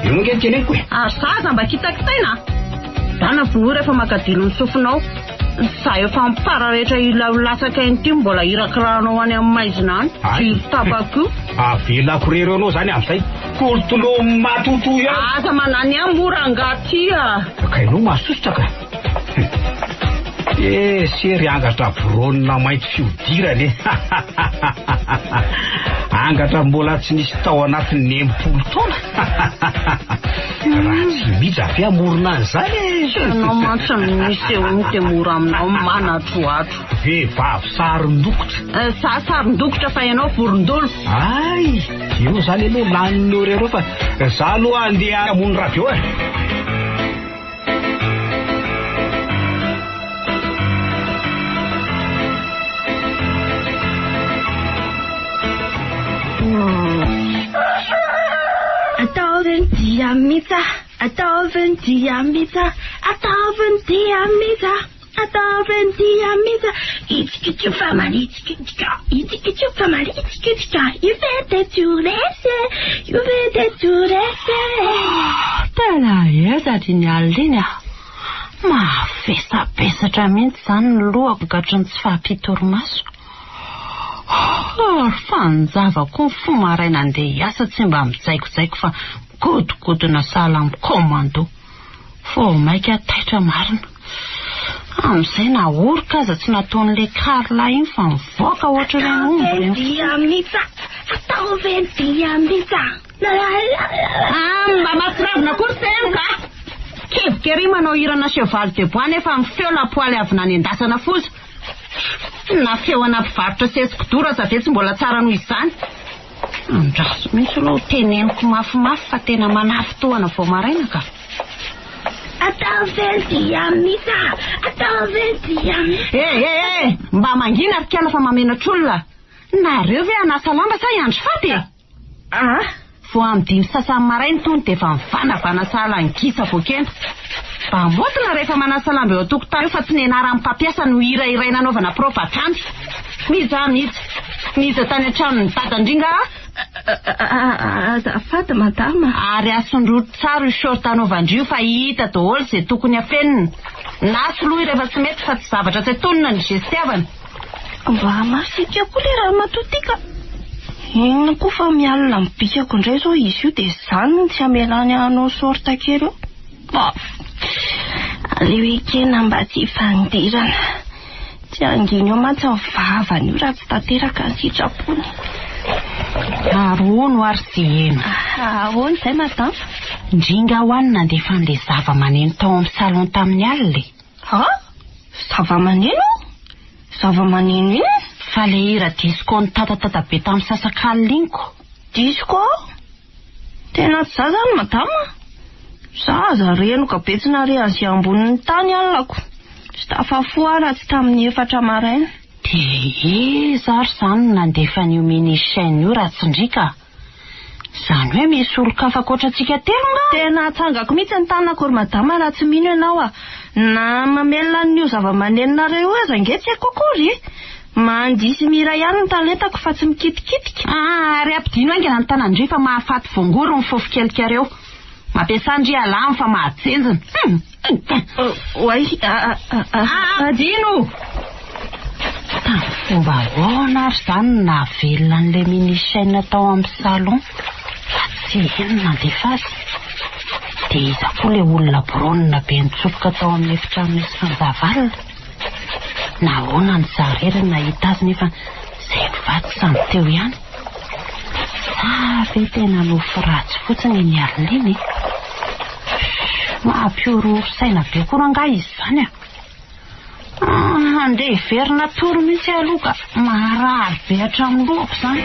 Speaker 2: Io ange no teneniko e!
Speaker 3: Ary za aza mba kitakitaina a! Dana vonoa rehefa maka dilo ny sofinao. Za efa mipararetra ila ho latsaka iny ity mbola irakirahanao any amin'ny maizina any. Jiro tapaka io.
Speaker 2: Avelako irery eo anao zany amin'izay. Kolotolo matotoa ihany.
Speaker 3: Aza manany ahy moa rangahy ty a.
Speaker 2: Ka ianao mahasosotra ka. Eh, sery angatra brônina mainty fihodirana e. Angatra mbola tsy nisy tao anatin'ny 60 taona. Raha tsy mija ve hamorona an'izany e?
Speaker 3: Ianao mantsy no miseho dia mora aminao manatroatro.
Speaker 2: Vehivavy sarin-dokotra.
Speaker 3: Eh, za sarin-dokotra fa ianao vorondolo.
Speaker 2: Ay, eo zany aloha lanin'ireo ireo fa za aloha andeha hamono radio e.
Speaker 4: Ataovy ny dia mija, ataovy ny dia mija, ataovy ny dia mija, ataovy ny dia mija. Itsikitsio fa manitsikitsika, itsikitsio fa manitsikitsika, io ve dia tsy ho resy e, io ve dia tsy ho resy e.
Speaker 3: Tena ela iny alina iny ah. Mavesabesatra mihitsy izany ny lohako vokatry ny tsy fahampian-torimaso. Ary fanjava koa ny fo maraina andeha hiasa tsy mba mijaikojaiko fa migodogodona sahala amin'ny commando. Vao maika taitra marina. Amin'izay na oroka aza tsy nataon'ilay Carla iny fa mivoaka ohatr'ireny omby ireny fotsiny.
Speaker 4: Ataovy ny dia mihitsy a!
Speaker 3: Ah, mba mahatsiravina koa ry Seheno ka! Kevoka ery manao hirana cheval de bois nefa mifeo lapoaly avy nanendasana foza. Na feo ana mpivarotra sesi-kidoro aza ve tsy mbola tsara noho izany? Andraso mihitsy aloha ho teneniko mafimafy fa tena manafintohana vao maraina ka.
Speaker 4: Ataovy ny dia mihitsy a! Ataovy ny dia mihitsy.
Speaker 3: Eh eh eh! Mba mangina ry kiala fa mamenatr'olona. Nareo ve hanasa lamba sa hiandry faty e?
Speaker 4: Ah!
Speaker 3: Vao amin'ny dimy sasany maraina itony dia efa mivanavana sahala ny gisa voakenda. Mba maotina rehefa manasa lamba eo an-tokotany eo fa tsy ny anaran'ny mpampiasa no hira iray nanaovana propagandy. Mija mija. Mija tany an-tranon'i dada ndry nga
Speaker 4: a! Azafady madama.
Speaker 3: Ary asondroty tsara io short anaovan-dry io fa hita daholo izay tokony hafenina. Na soloy rehefa tsy mety fa tsy zavatra tsy antonona ny gestiavana.
Speaker 4: Mba masiaka koa le ramatoa ty ka. Inona koa fa mialona amin'ny bikako indray izao izy io dia izany no tsy hamelany ahy hanao short kely eo. Bof! Aleo ekena mba tsy hifandirana. Tsy hangina eo mantsy ny vavany io raha tsy tanteraka ny sitrapony.
Speaker 3: Ary hono ary Siheno.
Speaker 4: Ahoana izay madama?
Speaker 3: Ndringa ho any nandefa an'ilay zava-maneno tao amin'ny salon tamin'ny alina e.
Speaker 4: Ha? Zava-maneno? Zava-maneno inona?
Speaker 3: Fa ilay hira disco nitatatata be tamin'ny sasak'alina iny ko.
Speaker 4: Disco? Tena tsy za zany madama. Za aza renoka be tsy nare an'izay ambonin'ny tany alina-ko. Tsy tafafoha aho raha tsy tamin'ny efatra maraina.
Speaker 3: Dia iza ary izany no nandefa an'io mini chaîne io raha tsy ndry ka? Izany hoe misy olon-kafa ankoatra antsika telo nga?
Speaker 4: Tena atsangako mihitsy ny tanako ry madama raha tsy mino ianao ah. Na mamelona an'io zava-manenonareo io aza ange tsy haiko akory e. Mandihy sy mihira ihany ny talentako fa tsy mikitikitika.
Speaker 3: Ah, ary ampidino haingana ny tanan-dry fa mahafaty voangory ny fofon-kelik'areo. Mampiasà ndry alamo fa mahajenjina. Hum!
Speaker 4: Oay,
Speaker 3: Adino! Tamin'ny fomba ahoana ary izany no nahavelona an'ilay mini chaîne tao amin'ny salon fa tsy heno nandefa azy? Dia iza koa ilay olona brônina be nitsofoka tao amin'ny efitrano nisy fanjava alina? Nahoana no za irery no nahita azy nefa izay mivady samy teo ihany? Sa ve tena nofy ratsy fotsiny iny alina iny e? Mampihorohoro saina be koa rangahy izy izany a! Andeha hiverina hatory mihitsy aho aloha ka marary be hatramin'ny lohako izany.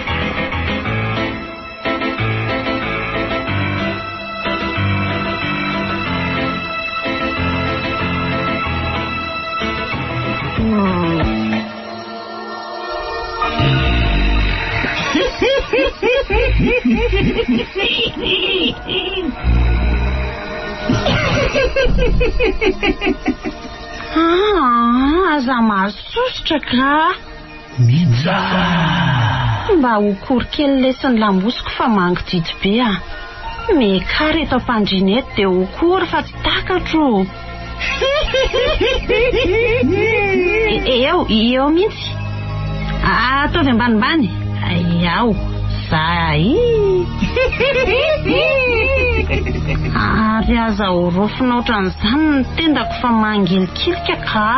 Speaker 3: Ah, aza mahasosotra ka.
Speaker 1: Mija!
Speaker 3: Mba ho kory kely lesy ny lamosiko fa mangididy be ah. Miakara eto am-pandriana eto dia ho kory fa tsy takatro. Eo, eo mihitsy. Ataovy ambanimbany. Ao, zay. Ary aza horofina ohatran'izany ny tendako fa mangilikilika ka.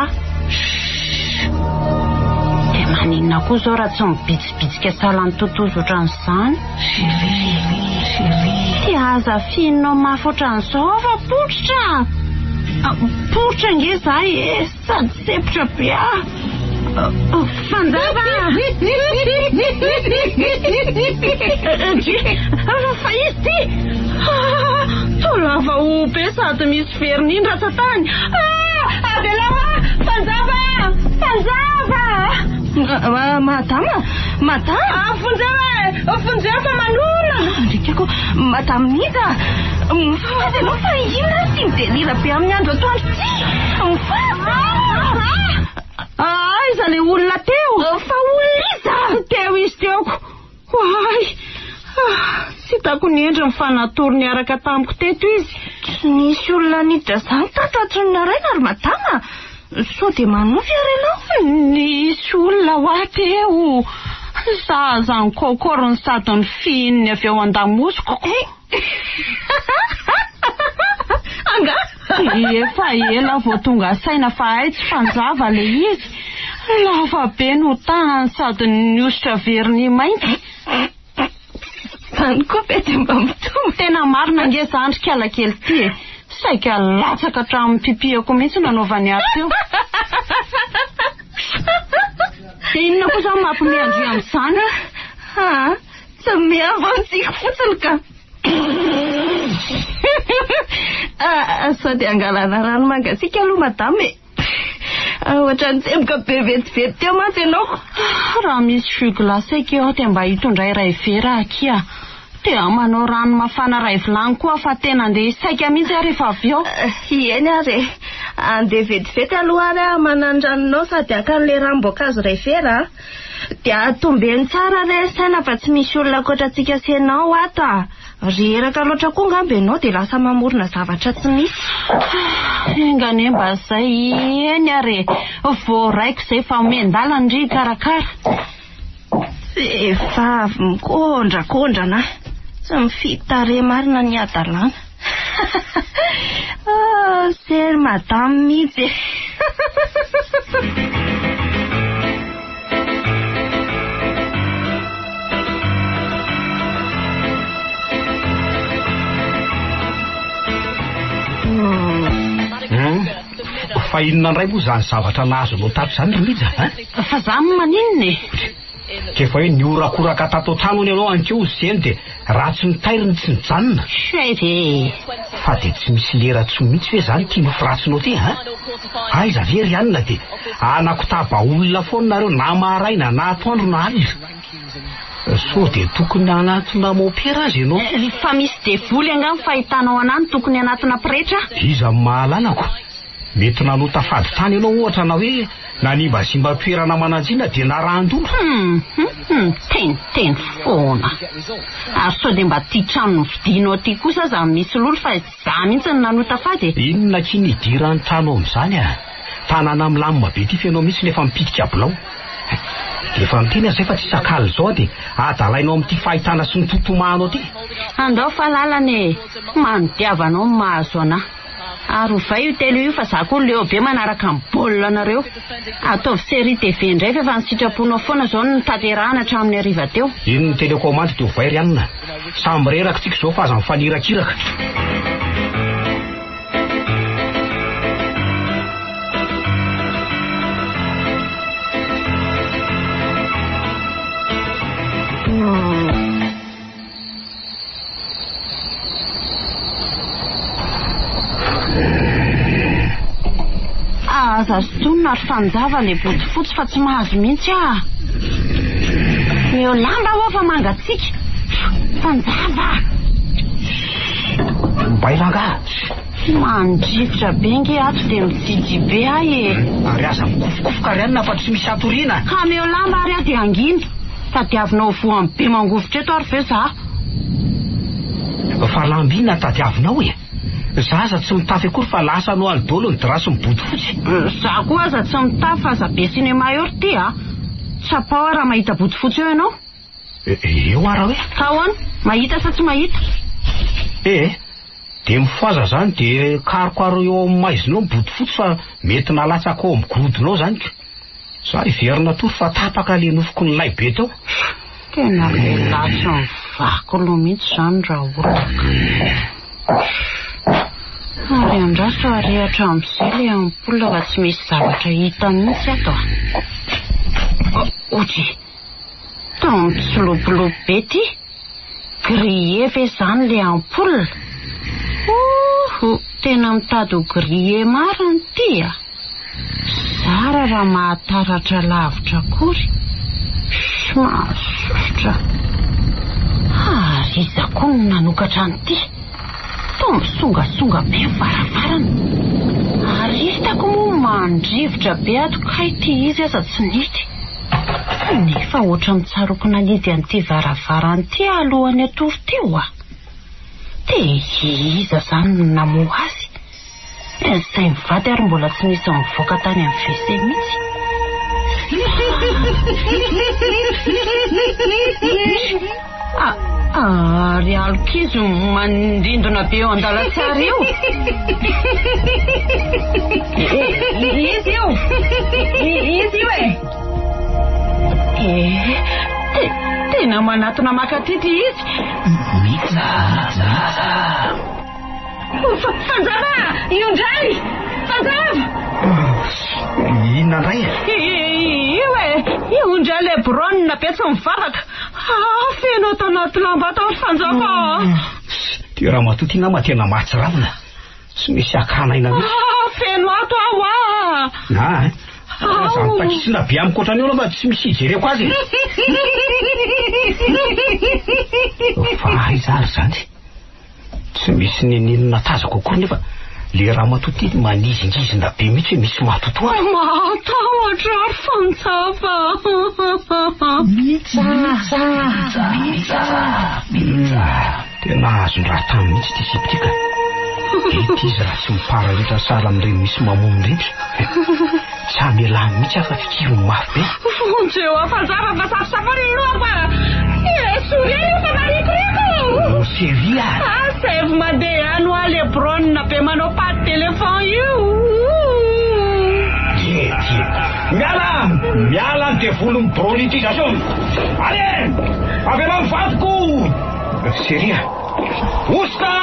Speaker 3: Dia maninona koa izao raha tsy mibitsibitsika sahala ny totozy ohatran'izany? Dia aza fihinao mafy ohatran'izao aho fa poritra! Poritra ange za e! Sady sempotra be aho! Fanjava! Fa izy ity! Toa lava hoho be sady misy vernis ny ratsan-tany! Avelao aho! Fanjava! Fanjava!
Speaker 4: Madama! Madama!
Speaker 3: Vonjeo e! Vonjeo fa manolana!
Speaker 4: Andrikako, Madame Mija! Mifohaza ianao fa inona ary ity midelira be amin'ny andro atoandro ity? Mifohaza!
Speaker 3: Aiza ilay olona teo?
Speaker 4: Fa olona iza?
Speaker 3: Teo izy teo ko. Oay! Tsy hitako ny endriny fa natory niaraka tamiko teto izy.
Speaker 4: Tsy nisy olona niditra izany tato hatry ny naraina ry madama. Sao dia manofy ary ianao?
Speaker 3: Nisy olona hoa teo. Zaza nikôkôriny sady nofihininy avy eo an-damosiko.
Speaker 4: Angaha?
Speaker 3: Efa ela vao tonga saina fa hay tsy fanjava ilay izy. Lava be no tahany sady nihosotra vernis mainty.
Speaker 4: Izany koa ve dia mba mitombo?
Speaker 3: Tena marina ange izany ry kala kely ity e! Saika latsaka hatramin'ny pipiako mihitsy nanaovany ahy teo. Dia inona koa izany mampiomehy an-dry amin'izany?
Speaker 4: Aa, tsy miavo antsika fotsiny ka. Ah, sao dia hangalana rano mangatsiaka aloha madama e. Ohatran'ny tsemboka be vetivety teo mantsy ianao.
Speaker 3: Raha misy jus glacé akia aho dia mba hitondra iray vera akia. Dia manao rano mafana iray vilany koa aho fa tena andeha hisaika mihitsy aho rehefa avy eo.
Speaker 4: Eny ary e. Andeha vetivety aloha ary aho hamana ny ranonao sady haka an'ilay ranom-boankazo iray vera a. Dia tombeno tsara re ny saina fa tsy misy olona ankoatra antsika sy ianao ato a! Reraka loatra koa angamba ianao dia lasa mamorona zavatra tsy misy.
Speaker 3: Enga anie mba izay eny ary e! Voaraiko izay fa omen-dalana ndry hikarakara.
Speaker 4: Vehivavy mikôndrakôndrana, tsy mifidy tarehy marina ny hadalana. Ah, sery madame mihitsy e.
Speaker 2: Hmm? Fa inona indray moa izany zavatra nahazo anao tato izany ry Mija a?
Speaker 3: Fa za maninona e?
Speaker 2: K'efa hoe nihorakoraka tato an-trano hono ianao ankeo Zeny dia raha tsy nitairiny tsy nijanona.
Speaker 3: Hay ve e!
Speaker 2: Fa dia tsy misy lera tsony mihitsy ve izany ity nofy ratsinao ity an? Aiza ve ry anona dia hanakotaba olona foana nareo na maraina na atoandro na alina. Sao dia tokony hanatona mopera aza ianao?
Speaker 3: Fa misy devoly angaha ny fahitanao anah no tokony hanatona pretra?
Speaker 2: Iza no mahalalako? Mety nanota fady tany ianao ohatra na hoe nanimbazimba toerana manan-tsina dia narahan-dolo.
Speaker 3: Hum hum miteniteny foana. Ary sao dia mba ity trano novidianao ity kosa aza misy lolo fa izaho mihitsy no nanota fady e.
Speaker 2: Inona akia ny idiran'ny trano amin'izany a? Tanàna milamina be ity f'ianao mihitsy no efa mipitika bilao. Dia efa miteny aho izay fa tsy isak'alina izao aho dia adalainao amin'ity fahitana sy ny totomahanao ity.
Speaker 3: Andao fa lalana e! Manodiava anao ny mahazo anah. Ary ovay io telo io fa za koa leo be manaraka ny baolina nareo. Ataovy série TV indray fa efa ny sitraponao foana zao no notanterahana hatramin'ny hariva teo.
Speaker 2: Iny ny télécommande dia ovay ry anona. Samy reraka tsika izao fa aza mifanirakiraka.
Speaker 3: Aza sintonina ry fanjava le bodofotsy fa tsy mahazo mihitsy ah. Meo lamba hoa fa mangatsiaka. Fanjava.
Speaker 2: Mbay rangaha.
Speaker 3: Mandrivotra be nge ato dia mijijy be ahy e.
Speaker 2: Ary aza mikofokofoka ry anona fa tsy misy hatoriana.
Speaker 3: Hameo lamba ary aho dia hangina. Tadiavinao voan'ny be mangovitra eto ary ve za?
Speaker 2: Fa lamba inona tadiavinao e? Za aza tsy mitafy akory fa lasa noaly daholo ny drap sy ny bodofotsy.
Speaker 3: Za koa aza tsy mitafy fa aza be cinéma eo ry ty a! Tsapao aho raha mahita bodofotsy eo ianao.
Speaker 2: Eo ara hoe?
Speaker 3: Ka ahoana? Mahita sa tsy mahita?
Speaker 2: Eh! Dia mifohaza zany dia karokarohy eo amin'ny maizina eo ny bodofotsy fa mety nalatsaka ao amin'ny gorodona ao zany ka. Za hiverina tory fa tapaka le nofiko nilay be teo.
Speaker 3: Tena lehilahy tsy mivaky loha mihitsy zany raolona ka. Ary andraso arehatra amin'izay le ampoule fa tsy misy zavatra hita mihitsy ato a. Odry! Toa mitsilopilopy be ty. Grillé ve zany le ampoule? Ouhh tena mitady ho grillé marina ity a! Zara raha mahataratra lavitra akory. Shh mahasosotra. Ary iza koa no nanokatra an'ity? Toa misongasonga be ny varavarana. Ary hitako moa mandrivotra be ato kay ity izy aza tsy nety. Nefa ohatran'ny tsaroako nanidy an'ity varavarana ity aho alohan'ny hatory teo a! Dia iza izany no namoha azy? Izay mivady ary mbola tsy nisy nivoaka tany amin'ny WC mihitsy. Ary aloky. ankizy mandindona be eo an-dalantsara io. Izy io! Izy io e! Eh, tena manatona maka aty ity izy.
Speaker 1: Mitsa, mitsa.
Speaker 3: Fanjava! Io indray! Fanjava!
Speaker 2: Inona indray?
Speaker 3: Io e! Io indray ilay Brown be tsy mivavaka. Ah, feno ato anaty lamba ato ry Fanjava.
Speaker 2: Ty ramatoa ty nama tena mahatsiravina. Tsy misy hakana aina mihitsy.
Speaker 3: Ah, feno ato aho ah.
Speaker 2: Ah, aza mitakisina be amiko ohatran'io aloha mba tsy misy hijereko azy e. Fa aiza ary izany? Tsy misy ninininona tazako akory nefa le ramatoa ty manizingizina be mihitsy hoe misy matotoa.
Speaker 3: Mahatahotra ary fanjava.
Speaker 1: Mitsa, mitsa, mitsa, mitsa.
Speaker 2: Tena azon-draha tany mihitsy ity sipa ity ka. Ity izy raha tsy mipararetra sahala amin'ireny misy mamono ireny. Tsy hamelany mihitsy aho fa fikiriny mafy be.
Speaker 3: Vonjeo aho fanjava fa safosafo ny lohako a! Esory eny io fa marikoriko!
Speaker 2: Oh chérie a!
Speaker 3: Asaivo mandeha any hoa le Brown be manao patte d'éléphant io!
Speaker 2: Tie, tie. Miala! Miala ny devolin'ny bronitisation! Allez! Avelao ny vadiko! Chérie a! Osta!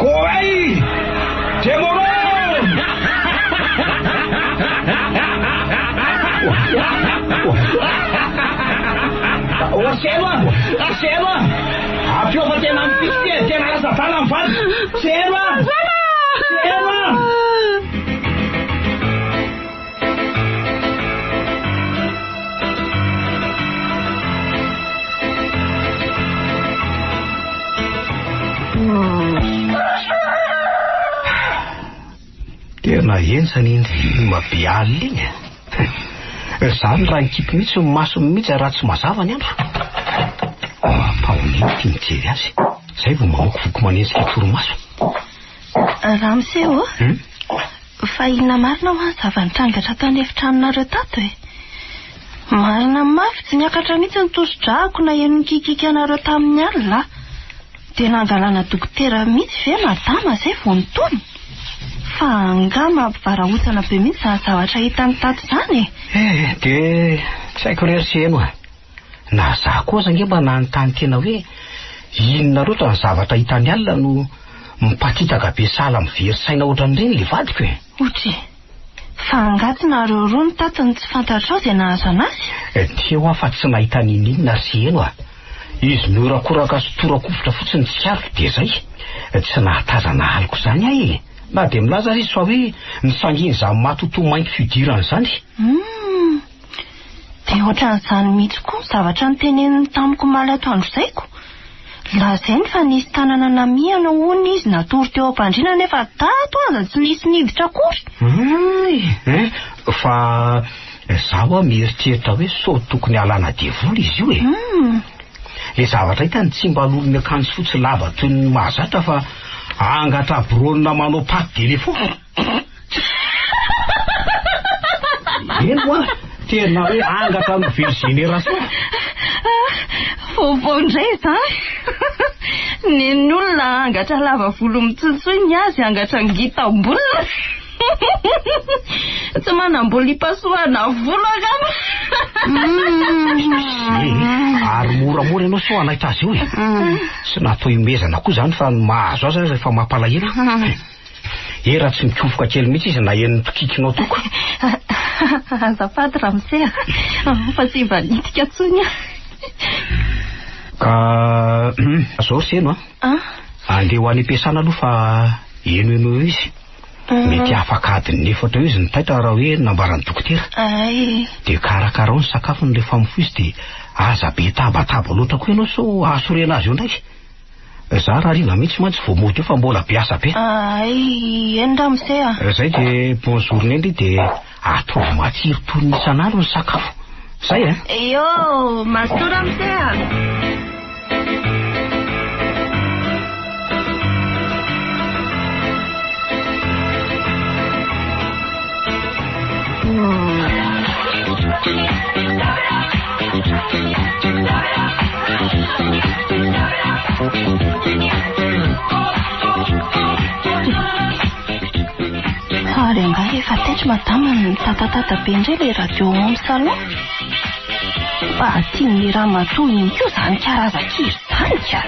Speaker 2: Goay! Demoro! Selo a! Selo a! Ampio fa tena mipisy e! Tena lasa adala ny vadiko! Selo a! Selo a! Tena henjana iny film be alina iny e. Zany raha nikipy mihitsy ny masony mihitsy raha tsy mazava ny andro. Ampahoneno ity mijery azy. Zay vao mamokovoko manenjika torimaso.
Speaker 4: Ramose ô!
Speaker 2: Hmm?
Speaker 4: Fa inona marina hoa ny zava-nitranga tato an'efitranonareo tato e? Marina mafy, tsy niakatra mihitsy ny tosi-drako naheno ny kikikanareo tamin'ny alina. Dia nangalana dokotera mihitsy ve madama izay vao nitony? Fa angaha mampivarahontsana be mihitsy izany zavatra hitany tato izany e?
Speaker 2: Eh, dia tsy haiko re ry Seheno a. Na za koa aza ange mba nanontany tena hoe inona loatra ny zavatra hitany alina no mipatitaka be sahala amin'ny very saina ohatran'ireny le vadiko e.
Speaker 4: Otry. Fa angaha tsy nareo roa no tato no tsy fantatrao izay nahazo anazy?
Speaker 2: Teo aho fa tsy nahita ninininona ry Seheno a. Izy nihorakoraka sy tora-kovitra fotsiny tsikariko dia zay. Tsy nahatazana aliko izany aho e. Na dia milaza aza izy fa hoe nisangian'izany matotoa mainty fihodirana izany.
Speaker 4: Humm. Dia ohatran'izany mihitsy koa ny zavatra noteneniny tamiko omaly atoandro izay ko. Lazainy fa nisy tanana namihana hono izy natory teo am-pandriana nefa tato aza tsy nisy niditra akory.
Speaker 2: Hay eh, fa izaho aho mieritreritra hoe sao tokony halana devoly izy io e. Ilay zavatra hitany tsy mba lolo miakanjo fotsy lava toy ny mahazatra fa angatra brônina manao patte d'éléphant. Eny hoa, tena hoe angatra nouvelle génération.
Speaker 4: Vaovao indray izany. Nen'ny olona angatra lava volo mitsotsoy ny azy angatra ngita ambolona. Tsy manam-bola hipasohana volo angamba.
Speaker 2: Ary moramora ianao sao hanaitra azy eo e. Tsy natao himezana koa izany fa ny mahazo azy aza efa mampalahelo. He raha tsy mikofoka kely mihitsy izy naheno ny mpikikinao toko.
Speaker 4: Azafady ramose a, fa tsy mba nitika intsony aho.
Speaker 2: Ka zao ry Seno a. Andeha ho any am-piasana aloha fa henohenoy eo izy. Mety afaka adiny efatra eo izy no taitra raha hoe nambaran'ny dokotera.
Speaker 4: Ay.
Speaker 2: Dia karakarao ny sakafony rehefa mifoha izy dia aza be tabataba loatra koa ianao sao hahasorena azy eo indray. Za raha hariva mihitsy mantsy vao mody eo fa mbola be asa be.
Speaker 4: Ay, eny ramose a.
Speaker 2: Zay de bonne journée ndry de ataovy matsiro toy ny isan'andro ny sakafo. Zay eh.
Speaker 4: Eo, mazotoa ramose a. Ary angaha efa taitra madama ny mitatatata be indray ilay radio ao amin'ny salon? Mba tian'ny ramatoa iny koa izany karazan-kira izany ka!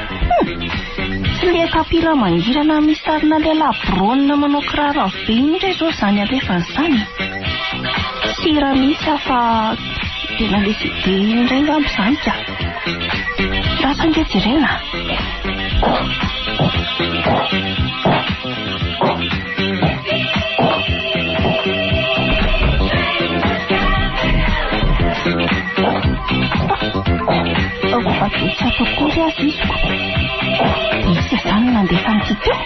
Speaker 4: Tsy ilay kapila mangirana misy sarina lehilahy brônina manao kiraro avo be iny indray izao izany alefany izany e! Tsy hira mihitsy aho fa tena ilay CD iny indray angamba izany ka! Lasa ange jerena! Fa dia tsy ato akory aza iziko. Iza izany no nandefa an'ity teo?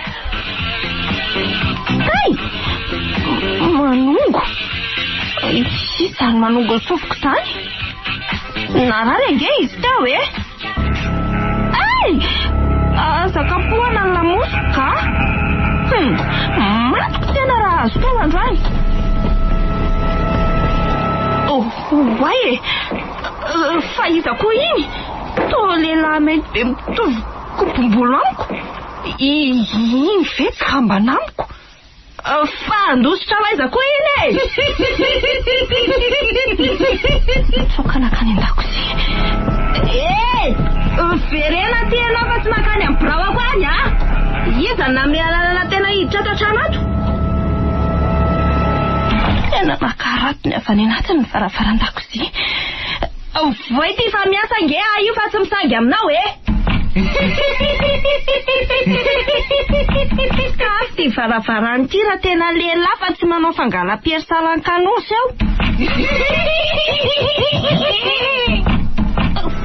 Speaker 4: Hay! Manongo! Iza izany manongo ny sofiko izany? Narary ange izy teo e! Hay! Aza kapohana ny lamosiko ka! Hum! Matiko tena raha azoko eo androany! Oh, oay e! Fa iza koa iny? Toa lehilahy mainty be mitovy kobom-bolo amiko. Iny ve tsy kambana amiko? Fa handositra ho aiza koa iny e? Nitsoaka nankany an-dakozia. Eh! Miverena aty ianao fa tsy mankany amin'ny biraoko any a! Iza no nanome alalana tena hiditra ato an-trano ato? Tena naka harato ny avy any anatiny ny varavaran-dakozia. Voay ity fa miasa ange aho io fa tsy misangy aminao e! Kafy ity varavarana ity raha tena lehilahy fa tsy manao fangalam-piery salan-kanosy aho.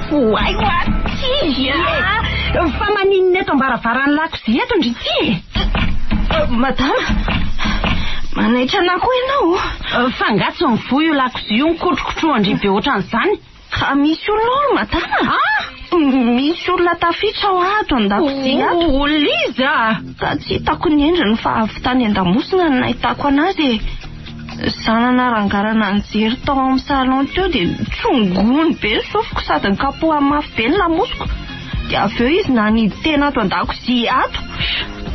Speaker 4: Voay ho aty a! Fa maninona eto am-baravaran'ny lakozia eto ndry ity e? Madama, manaitra anah koa ianao. Fa angaha tsy mivoy io lakozia io mikotrokotrohan-dry be ohatran'izany? Ka misy olona ao ry madama a! Misy olona tafiditra ao ato an-dakozia ato. Olona iza? Ka tsy hitako ny endriny fa avy tany an-damosina no nahitako anazy e. Za nanarangarana nijery tao amin'ny salon teo dia tsongony be ny sofiko sady nikapohany mafy be ny lamosiko. Dia avy eo izy nanidy tena ato an-dakozia ato.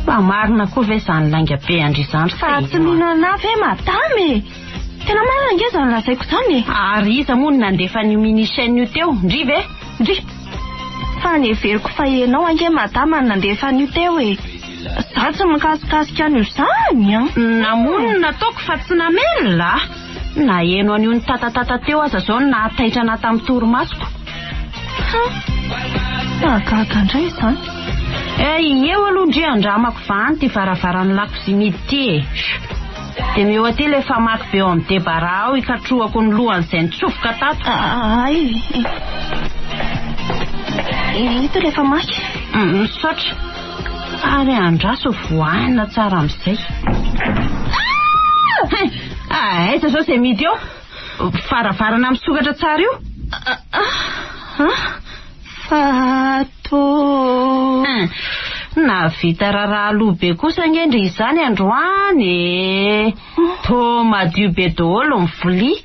Speaker 4: Mba marina koa ve izany lainga be an-dry izany ry Fa tsy mino anah ve madama e? Tena marina ange izany lazaiko izany e! Ary iza moa no nandefa an'io mini chaîne io teo? Ndry ve? Ndry! Fa neveriko fa ianao ange madama no nandefa an'io teo e! Za tsy mikasikasika an'io izany an! Namono no nataoko fa tsy namelona a! Naheno an'io nitatatata teo aza izao no nahataitra anà tamin'ny torimasoko. Ha! Mahagaga indray izany. Eh, eo aloha ndry andramako vahany ity varavaran'ny lakozia mihidy ity e! Dia meo aty ilay famaky be ao amin'ny débarras ao hikatrohako ny lohan'izay nitsofoka tato. Ay! Ito ilay famaky. Misaotra. Ary andraso voahina tsara amin'izay. Ah! Aiza izao izay mihidy eo? Varavarana misokatra tsara io. Ah! Fato. Nahavita raharaha aloha be kosa ange ndry izany androany e! Toa madio be daholo ny vilia.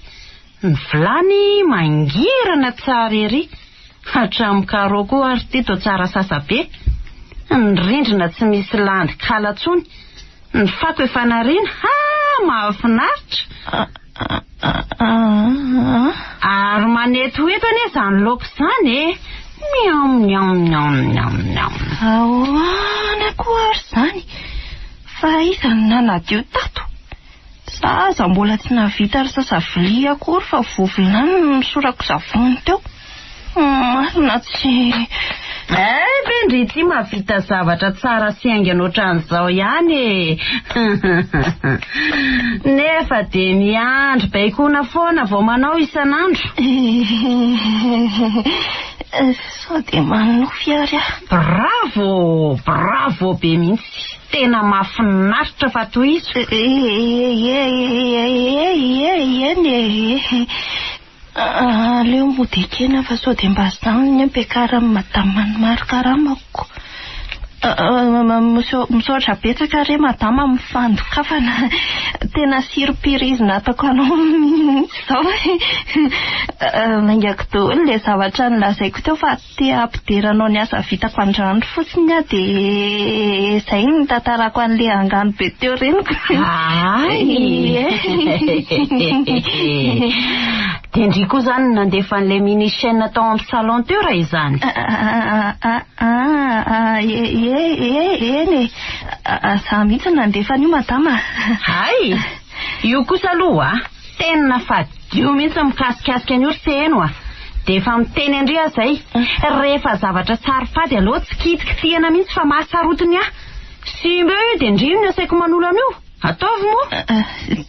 Speaker 4: Ny vilany mangirana tsara ery. Hatramin'ny carreau koa ary ity toa tsara sasa be. Ny rindrina tsy misy landy kala intsony. Ny fako efa nariana. Ha! Mahafinaritra! Ary manetoheto anie izany laoka izany e! Miam miam miam miam miam. Ahoana koa ary izany? Fa iza no nanadio tato? Za aza mbola tsy nahavita nisasa vilia akory fa voavilany no nisorako savony teo. Marina tsy. Eh ve ndry ity mahavita zavatra tsara sy haingana ohatran'izao ihany e! Nefa dia miandry baikoana foana vao manao isan'andro. Sao dia manonofy ary aho. Bravo! Bravo be mihitsy! Tena mahafinaritra fa tohizo. Eny e! Aleo mody ekena fa sao dia mba zany ny ampiakaran'i madama ny mari-karamako. Misaotra betsaka re madama amin'ny fandokafana. Tena surprise nataoko anao mihitsy izao. Laingako daholo ilay zavatra nolazaiko teo fa te hampidera anao ny asa vitako androany fotsiny aho dia izay no nitantarako an'ilay angano be teo reniko.
Speaker 3: Hay! Dia ndry koa izany no nandefa an'ilay mini chaîne tao amin'ny salon teo raha izany?
Speaker 4: Ah, ie, ie, eny e. Za mihitsy no nandefa an'io madama.
Speaker 3: Hay! Io kosa aloha a, tena fadio mihitsy mikasikasika an'io ry Seheno a. Dia efa miteny an-dry aho izay. Rehefa zavatra saro-pady aloha tsy kitikitihana mihitsy fa mahasarotiny ahy. Simba eo io dia ndry no asaiko manolo an'io. Ataovy moa!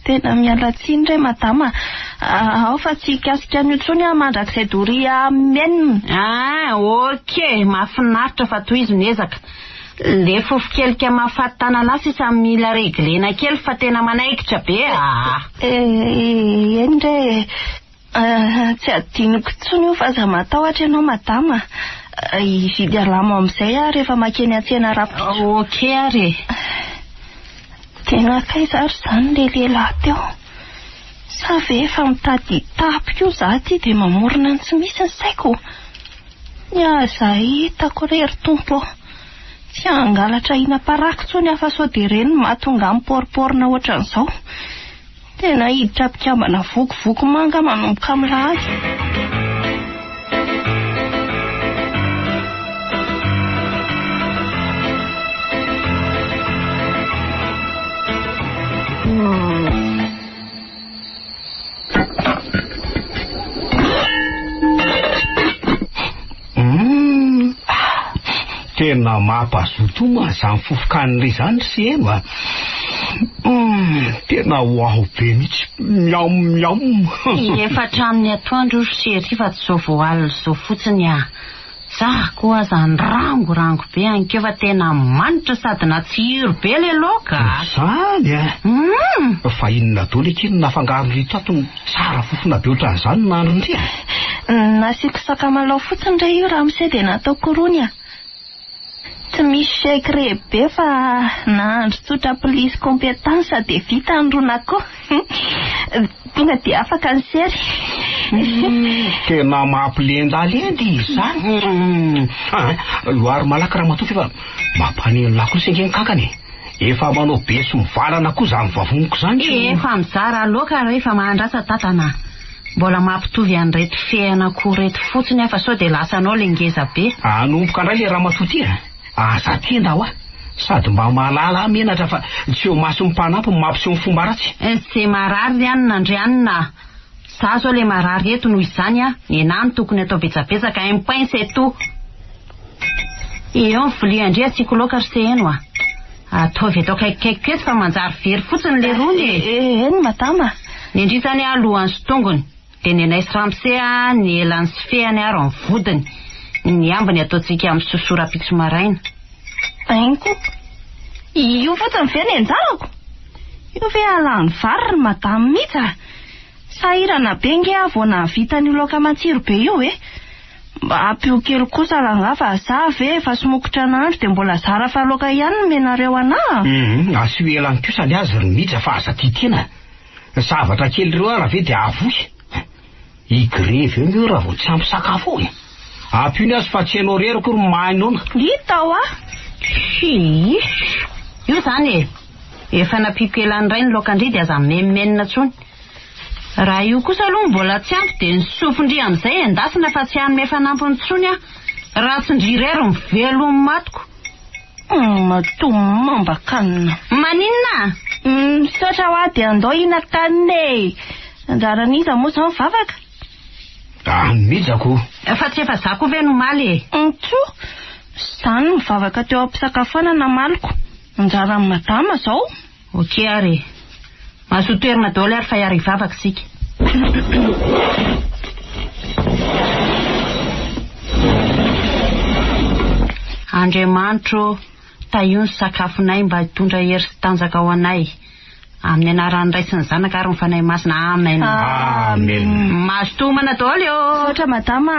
Speaker 4: Tena miala tsiny re madama a! Ao fa tsy hikasika an'io intsony aho mandrakizay doria amen!
Speaker 3: Ah ok! Mahafinaritra fa tohizo ny ezaka. Le fofokelika mahafaty tanalahy sisa mila reglena kely fa tena manaikitra be ah!
Speaker 4: Eny re e! Tsy adinoko intsony io fa aza matahotra ianao madama a! Hividy alamo amin'izay aho rehefa mankeny an-tsena rahampitso.
Speaker 3: Ok ary e!
Speaker 4: Dia nankaiza ary izany ilay lehilahy teo? Sa ve efa mitady hitapy koa izaho ity dia mamorona ny tsy misy ny saiko? Ny aza hitako re ry Tompo ô! Tsy hangalatra hihinam-paraky intsony aho fa sao dia ireny no mahatonga ahy mipôripôrina ohatran'izao. Tena hiditra mpikambana vokovoko manga manomboka amin'ny lahady.
Speaker 2: Hum, tena mampazoto homana izany fofon-kanina izany ry Seheno a. Hum, tena waouh be mihitsy. Miam miam.
Speaker 3: Efa hatramin'ny atoandro io ry chérie fa tsy izao vao alina izao fotsiny ah. Za koa aza nirangorango be anikeo fa tena manitra sady natsiro be le laoka a!
Speaker 2: Zany a!
Speaker 3: Hum!
Speaker 2: Fa inona daholo akia no nafangaron'ireto ato no tsara fofona be ohatran'izany ny nahandro-ndry a?
Speaker 4: Nasiako sakamalao fotsiny re io ramose dia nataoko rony a! Tsy misy secret be fa nahandro tsotra plus compétence dia vita ny ron'akoho. Tonga dia afaka ny sery.
Speaker 2: Tena mampilendalenda izany. Io ary malaky ramatoa f'efa mampaneno lakolosy ange ny kankana e. Efa manao be sy mivalana koa izany vavoniko izany.
Speaker 3: Efa mizara loaka rehefa mahandrasa tatana. Mbola mampitovy an'ireto fean'akoho ireto fotsiny aho fa sao dia lasanao le ngeza be.
Speaker 2: Hanomboka indray le ramatoa ty a! Aza tenda hoa! Sady mba mahalala ahy menatra fa tsy eo mason'ny mpanampy no mampiseho ny fomba ratsy.
Speaker 3: Ze marary ry anona ndry anona a! Za zao le marary eto noho izany a, nenah no tokony atao betsabetsaka, un point c'est tout! Eo ny vilia ndry asiako laoka ry seheno a! Ataovy eto akaikikaikiko eto fa manjary very fotsiny le rony e!
Speaker 4: Eny madama.
Speaker 3: Ny ndry zany a lohany sy tongony, dia ny anay sy ramose a ny elany sy fehany ary ny vodiny. Ny ambiny ataontsika amin'ny sosoa rahampitso maraina.
Speaker 4: Haingo. Io fotsiny ve ny anjarako? Io ve hahalany vary ry madama mihitsy a! Sahirana be nge aho vao nahavita an'io laoka matsiro be io e! Mba ampio kely kosa rangaha fa za ve efa somokotra nahandro dia mbola zara fa laoka ihany no omenareo anah a!
Speaker 2: Hum, asio elany kosa ny azy ry Mija fa aza tia tena. Zavatra kely ireo ara ve dia avoy? Hi-grevy eo nge raha vao tsy ampy sakafo ao e! Ampio ny azy fa tsy ianao irery akory no mahay noana.
Speaker 4: Hita hoa!
Speaker 3: Hii. Io izany e! Efa nampiako elany iray ny laokan-dry dia aza mimenomenona intsony. Raha io kosa aloha mbola tsy ampy dia ny sofin-dry amin'izay endasina fa tsy hanome fanampiny intsony aho. Raha tsy ndry irery no velon'ny matiko.
Speaker 4: Matoa mamba-kanina.
Speaker 3: Maninona?
Speaker 4: Misaotra hoa dia andao hihinan-kanina e! Anjaran'iza moa izao ny vavaka?
Speaker 2: Ah, mijako.
Speaker 3: Fa tsy efa za koa ve no omaly e?
Speaker 4: Ntso! Za no nivavaka teo am-pisakafoanana maliko. Anjaran'i madama izao.
Speaker 3: Ok ary e. Mazoto toerana daholo ary fa hiara hivavaka isika. Andriamanitro ô, tahio ny sakafonay mba hitondra hery sy tanjaka ho anay. Amin'ny anaran'ny Ray sy ny Zanaka ary ny Fanahy Masina. Amen.
Speaker 2: Amen.
Speaker 3: Mazotoa homana daholo ô.
Speaker 4: Misaotra madama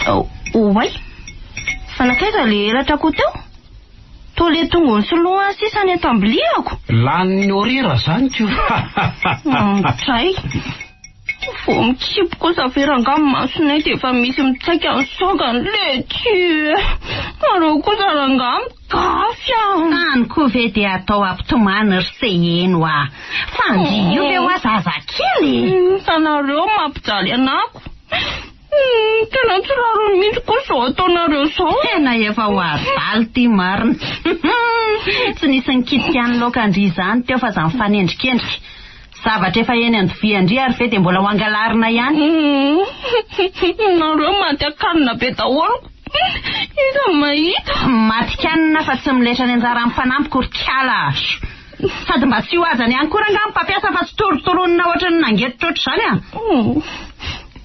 Speaker 4: a. Oay. Fa. Nankaiza le elatra ko teo? Toa le tongony sy lohany sisa ny eto am-biliako.
Speaker 2: Lanin'ny orera zany ko.
Speaker 4: Dray. Vao mikimpy kosa ve rangaha ny masonay dia efa misy mitsaika ny sangany letie. Nareo kosa rangaha migafy a.
Speaker 3: Any koa ve dia atao hampitomany ry Seheno a. Fa ndry io ve hoa zazakely e.
Speaker 4: Fa nareo mampijaly anako. Tena tsy rariny mihitsy koa izao ataonareo izao.
Speaker 3: Tena efa ho adala ity marina. Tsy nisy nikitika ny laokan-dry izany teo fa za mifanendrikendrika. Zavatra efa eny an-dovian-dry ary ve dia mbola ho angalarina ihany?
Speaker 4: Nareo maty an-kanina be daholo. Iza no mahita?
Speaker 3: Maty kanina fa tsy miletra ny anjaran'ny mpanampiko ry kala a! Sady mba tsy ho azany ihany koa rangaha ny mpampiasa fa tsy torotoronina ohatran'ny nangetotra ohatr'izany a!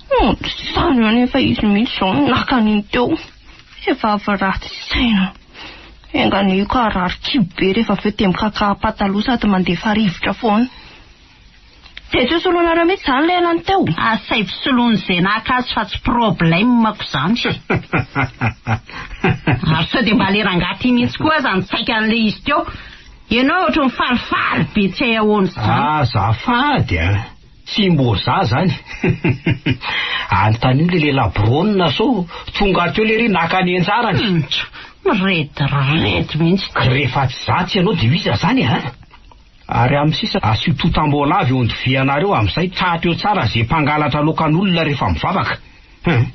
Speaker 4: Ohatr'izany anefa izy mihitsy izao no naka an'iny teo. Efa avy ratsy saina. Enga anie ka harary kibo be rehefa avy eo dia mikakà pataloha sady mandefa rivotra foana. Dia tsy ho soloinareo mihitsy izany ilay elany teo?
Speaker 3: Asaivo soloin'i Zenaka azy fa tsy problème-ko izany. Ary sao dia mba le rangahy ity mihitsy koa aza nitsaika an'ilay izy teo. Ianao ohatry ny falifaly be tsy hay ahoana izany.
Speaker 2: Azafady a! Tsy mbô za zany. Anontanio le lehilahy brônina sao tonga teo lery naka ny anjarany.
Speaker 3: Mirediredy mihitsy.
Speaker 2: Rehefa tsy za tsy ianao dia iza zany a? Ary amin'ny sisa asio totam-boalavo eo an-dovianareo amin'izay tratra eo tsara ze mpangalatra laokan'olona rehefa mivavaka. Hum.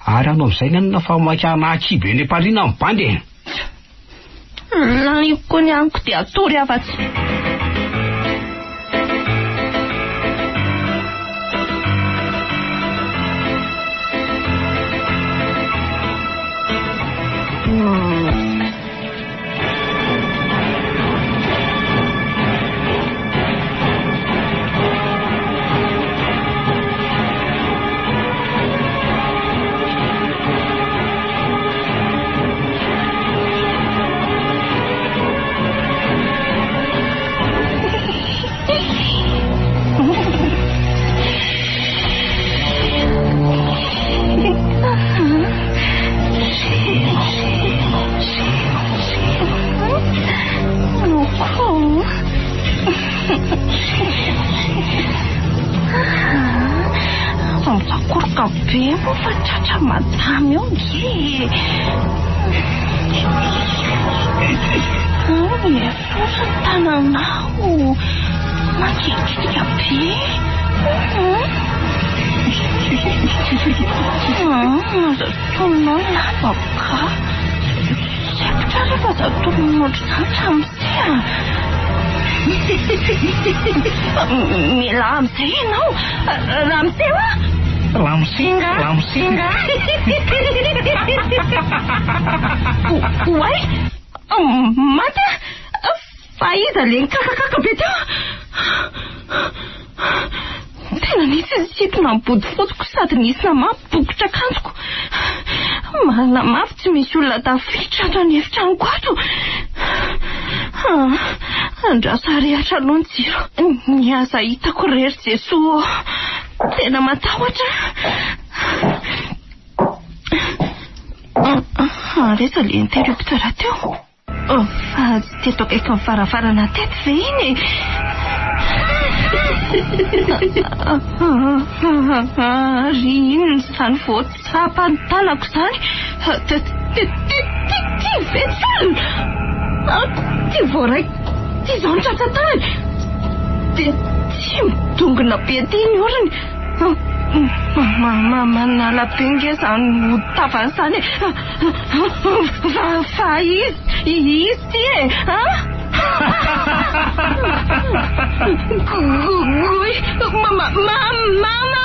Speaker 2: Ary ano amin'izay ny anona fa maika hanahy-kibo eny am-pandriana ny bandy e.
Speaker 4: Laniko koa ny amiko dia hatory afa-tsy. Mitsakoroka be moa fa tratra madame eo nge e. Mihasosa ny tananao. Mangidikitika be. Aza tononao ny lambako ka. Sempotra rehefa aza tononina ohatr'izany ramose a. Mialà amin'izay ianao. Ramose oa!
Speaker 5: Ramose, ramose.
Speaker 4: Oay! Maty aho! Fa iza le nikakakaka be teo? Tena nisy nisintona ny bodofotsiko sady nisy namaha bokotra akanjoko. Marina mafy tsy misy olona tafiditra ato an'efitranoko ato. Andraso harehatra aloha ny jiro. Ny aza hitako re ry Jesoa ô. Tena matahotra aho. Ary aiza le interrupteur teo? Fa tsy teto akaikin'ny varavarana teto ve iny e? Ary inona izany vao tsapan'ny tanako izany? Ty ve tsy olona? Ty voaray ty izao ny tratra tany. Dia tsy midongona be aty ny orony. Manala be nge izany hodi-tavany izany e. Fa izy, izy ity e! An? Gogoy! Mama! Mama!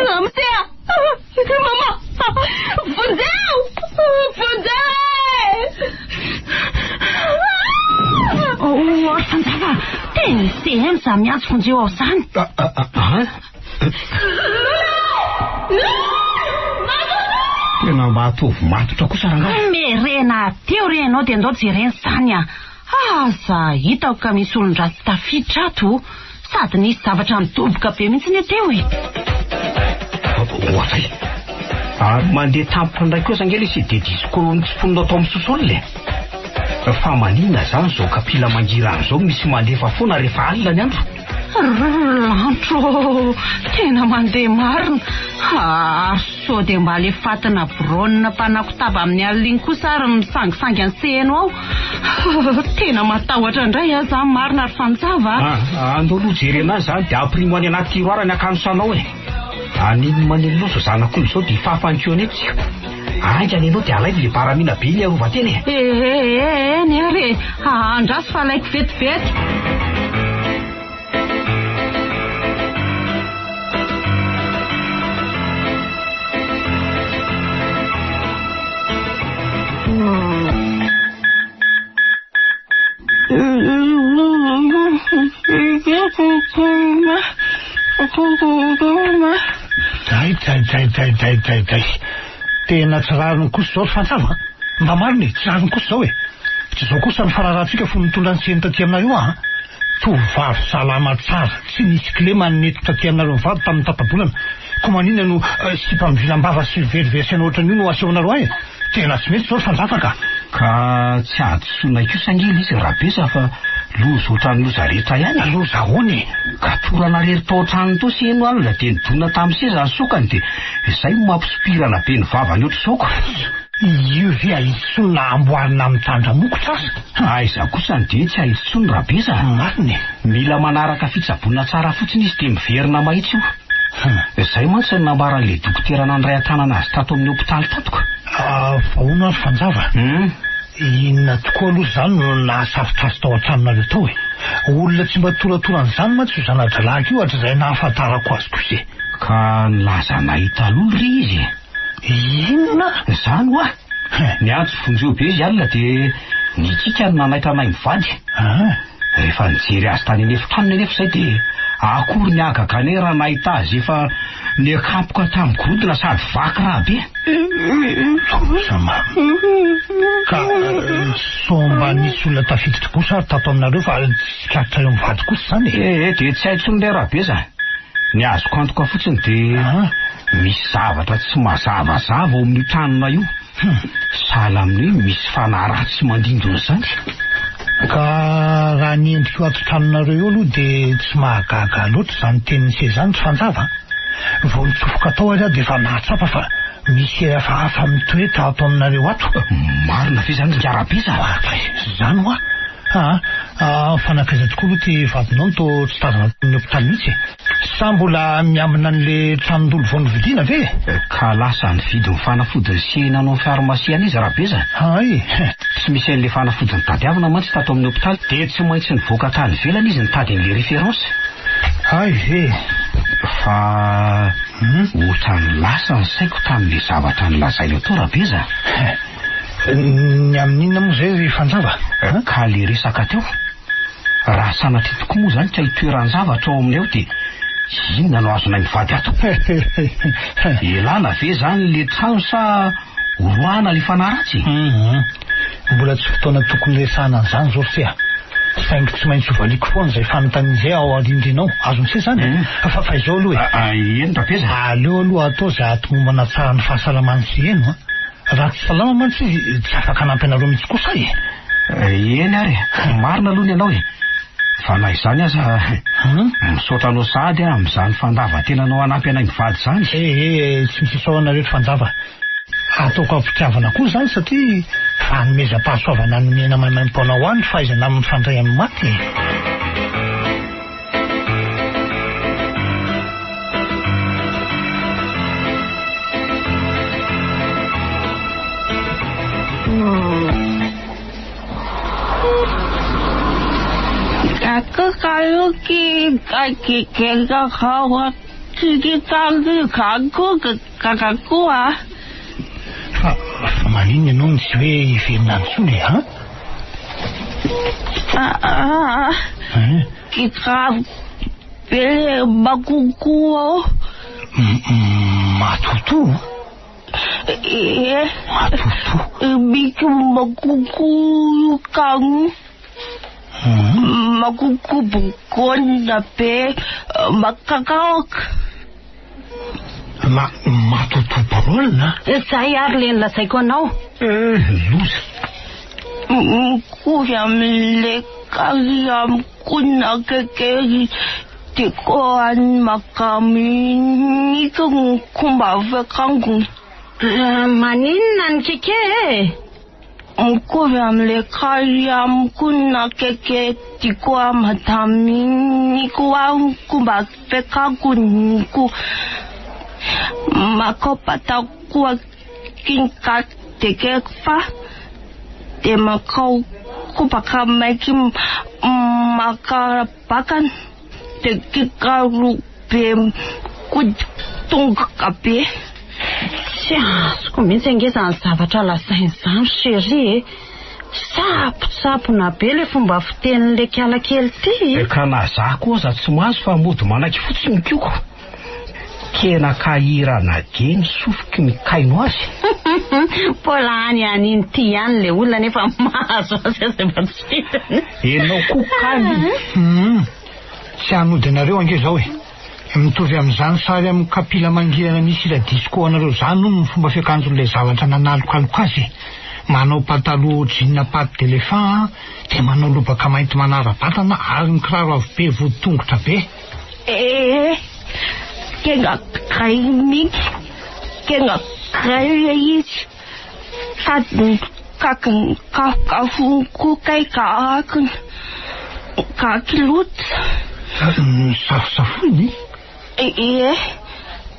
Speaker 4: Ramose a! Mama! Vonjeo! Vonjeo e!
Speaker 3: Oh, ry Fanjava! Tena CM za miantso vonjeo ao izany.
Speaker 2: An? Tena mba ataovy matotra kosa rangahy.
Speaker 3: Merena teo re ianao dia ndao jerena izany a. Aza hitako ka misy olon-dratsy tafiditra ato. Sady nisy zavatra nidoboka be mihitsy anie teo e.
Speaker 2: Ohatray. Ary mandeha tampoka indray kosa ange ilay CD disco notsimponinao tao amin'ny sous-sol e. Fa maninona izany izao kapila mangirana izao misy mandefa foana rehefa alina ny andro?
Speaker 3: Rlantro ô! Tena mandeha marina! Ary sao dia mba le fatina brone mpanakotaba amin'ny alina iny kosa ary misangisangy an'i Seheno ao? Tena matahotra indray aho izany marina ry Fanjava a!
Speaker 2: Ah, andao aloha jerena azy izany dia ampirimo any anaty tiroir ny akanjosanao e! An'iny maneno loza zanak'olo izao dia hifafa ny kihony eto isika. Haingana ianao dia alaivo ilay baramina be iny hiarovan-tena e!
Speaker 3: Eh, eny ary e! Andraso fa alaiko vetivety.
Speaker 5: Dray dray dray dray dray dray dray. Tena tsy rariny kosa izao ry Fantsava a! Mba marina e, tsy rariny kosa izao e! Tsy izao kosa ny fararahantsika fony nitondra ny seny taty aminareo aho a! Tovovavy salama tsara, tsy nisy kilema nety taty aminareo mivady tamin'ny tata-bolana. Koa maninona no sipa mivilam-bava sy verivery saina ohatran'io no asehonareo ahy e? Tena tsy mety izao ry Fanjaka ka!
Speaker 2: Ka tsy hadisoanay kosa ange ilay izy Rabesa fa loza ohatran'ny loza rehetra ihany e!
Speaker 5: Loza ahoana e?
Speaker 2: Ka torana irery tao an-tranony tao sy heno alina dia nidona tamin'ny seza ny sokany dia izay no mampisopirana be ny vavany ohatr'izao ko!
Speaker 5: Io ve ahitsy na amboarina amin'ny tandra-mokotra aza?
Speaker 2: Aiza kosa ny dia tsy ahitsy intsony Rabesa a!
Speaker 5: Marina e!
Speaker 2: Mila manaraka fitsaboana tsara fotsiny izy dia miverina mahitsy io. Izay mantsy no nambaran'ilay dokotera nandray an-tanana azy tato amin'ny hopitaly tato ka.
Speaker 5: Fa hono ary Fanjava? Inona tokoa aloha izany no nahasarotra azy tao an-tranonareo tao e? Olona tsy mba toratoran'izany mantsy io zana-dralahiko io hatrizay nahafantarako azy kosa e!
Speaker 2: Ka nilaza nahita lolo re izy e!
Speaker 5: Inona?
Speaker 2: Izany hoa! Niantso vonjeo be izy alina dia nikiaka no nanaitra anay mivady. Rehefa nijery azy tany an'efitranony anefa izay dia akory ny hagaganay raha nahita azy efa niakapoka tamin'ny gorodona sady vaky rà be.
Speaker 5: Sama. Ka sao mba nisy olona tafiditra kosa ary tato aminareo fa tsy tsikaritrareo mivady kosa izany e?
Speaker 2: Ee, dia tsy hay intsony re Rabeza. Ny azoko antoka fotsiny dia misy zavatra tsy mazavazava ao amin'io tranonay io. Sahala amin'ny hoe misy fanahy ratsy mandindona izany.
Speaker 5: Ka raha ny endrik'io ato tranonareo io aloha dia tsy mahagaga loatra izany tenin'i se izany ry Fanjava a! Vao nitsofoka tao ary aho dia efa nahatsapa fa misy hery hafahafa mitoetra ato aminareo ato.
Speaker 2: Marina ve izany ry Rabeza?
Speaker 5: Izany hoa! Aa, ah, fa nankaiza tokoa aloha ity vadinao no toa tsy tazana tao amin'ny hopitaly mihitsy e? Sa mbola miambina an'le tranon-dolo vao novidiana ve e?
Speaker 2: Ka lasa nividy ny fanafodiny sy nanao ny pharmacie any izy Rabeza.
Speaker 5: Hay!
Speaker 2: Tsy misy an'le fanafodiny tadiavina mantsy tato amin'ny hopitaly dia tsy maintsy nivoaka tany ivelany izy nitady an'le référence.
Speaker 5: Hay ve?
Speaker 2: Fa ohatran'ny lasa ny saiko tamin'le zavatra nolazainao teo Rabeza.
Speaker 5: Ny amin'inona moa izay ry Fanjava
Speaker 2: a? Ka le resaka teo, raha sanatria tokoa moa izany ka hitoeran-javatra ao aminay ao dia inona no azonay mivady ato? Elana ve izany le trano sa horoahana le fanahy ratsy?
Speaker 5: Hum, mbola tsy fotoana tokony hiresahana an'izany izao ry se a! Saingy tsy maintsy hovaliako foana izay fanontaniana izay ao aoriandriana ao. Azon'i se izany e? Fa fa izao aloha
Speaker 2: e! Eny Rabeza.
Speaker 5: Aleo aloha atao izay hahatomombana tsara ny fahasalaman'i Seheno a! Raha tsy salama mantsy izy tsy afaka hanampy anareo mihitsy kosa e!
Speaker 2: Eny ary e! Marina aloha ny anao e! Fa na izany aza, misaotra anao sahady aho amin'izany fandavan-tenanao hanampy anay mivady izany.
Speaker 5: Eh eh, tsy misy isaorana ry Fanjava. Ataoko am-pitiavana koa izany satria fanomezam-pahasoavana nomena maimaim-poana ho ahy ny fahaizana mifandray amin'ny maty e! Fa fa maninona ianao no tsy hoe hiverina any intsony e, an?
Speaker 4: Grave be le makokoa ao.
Speaker 5: Matotoa?
Speaker 4: Ie.
Speaker 5: Matotoa.
Speaker 4: Misy makokoa io kano. Makokoa bogona be makakaoka.
Speaker 5: Ma, matotoa brôle a?
Speaker 3: Zay ary le nolazaiko anao.
Speaker 2: Eh, loza.
Speaker 4: Mitovy amin'ilay kary amiko kekery tiko any makamy niko komba fiakangony.
Speaker 3: Maninona ny keke e?
Speaker 4: Mitovy amin'ilay kary amiko na keke tiko madame niko aho komba fiakangony ko makao koa kinka teke fa de makao kobaka mainty makarabakana de kikaro be kotongoka be.
Speaker 3: Tsy azoko mihitsy ange izany zavatra lazainy izany chérie e. Sampotsampona be ilay fomba fitenin'ilay kala kely ity e.
Speaker 2: Ka na za koa aza tsy mahazo fa mody manaiky fotsiny koko. Tena kahirana be ny sofiky mikaino azy.
Speaker 3: Mbola any any iny ity ihany ilay olona nefa mahazo azy aza mba tsy fidiny.
Speaker 2: Enao koa kany.
Speaker 5: Hum. Tsy hanody anareo ange izao e. Mitovy amin'izany sary amin'ny kapila mangirana misy hira disco anareo izany hono ny fomba fiakanjon'ilay zavatra nanalokaloka azy e. Manao pataloha jean patte d'éléphant dia manao lobaka mainty manara-batana ary ny kiraro avo be vody tongotra be.
Speaker 4: Ee, tena gay mihitsy, tena gay ilay izy. Sady mikakiny kafokafony koa kay gakiny, gaky loatra.
Speaker 5: Misafosafoiny?
Speaker 4: Ie,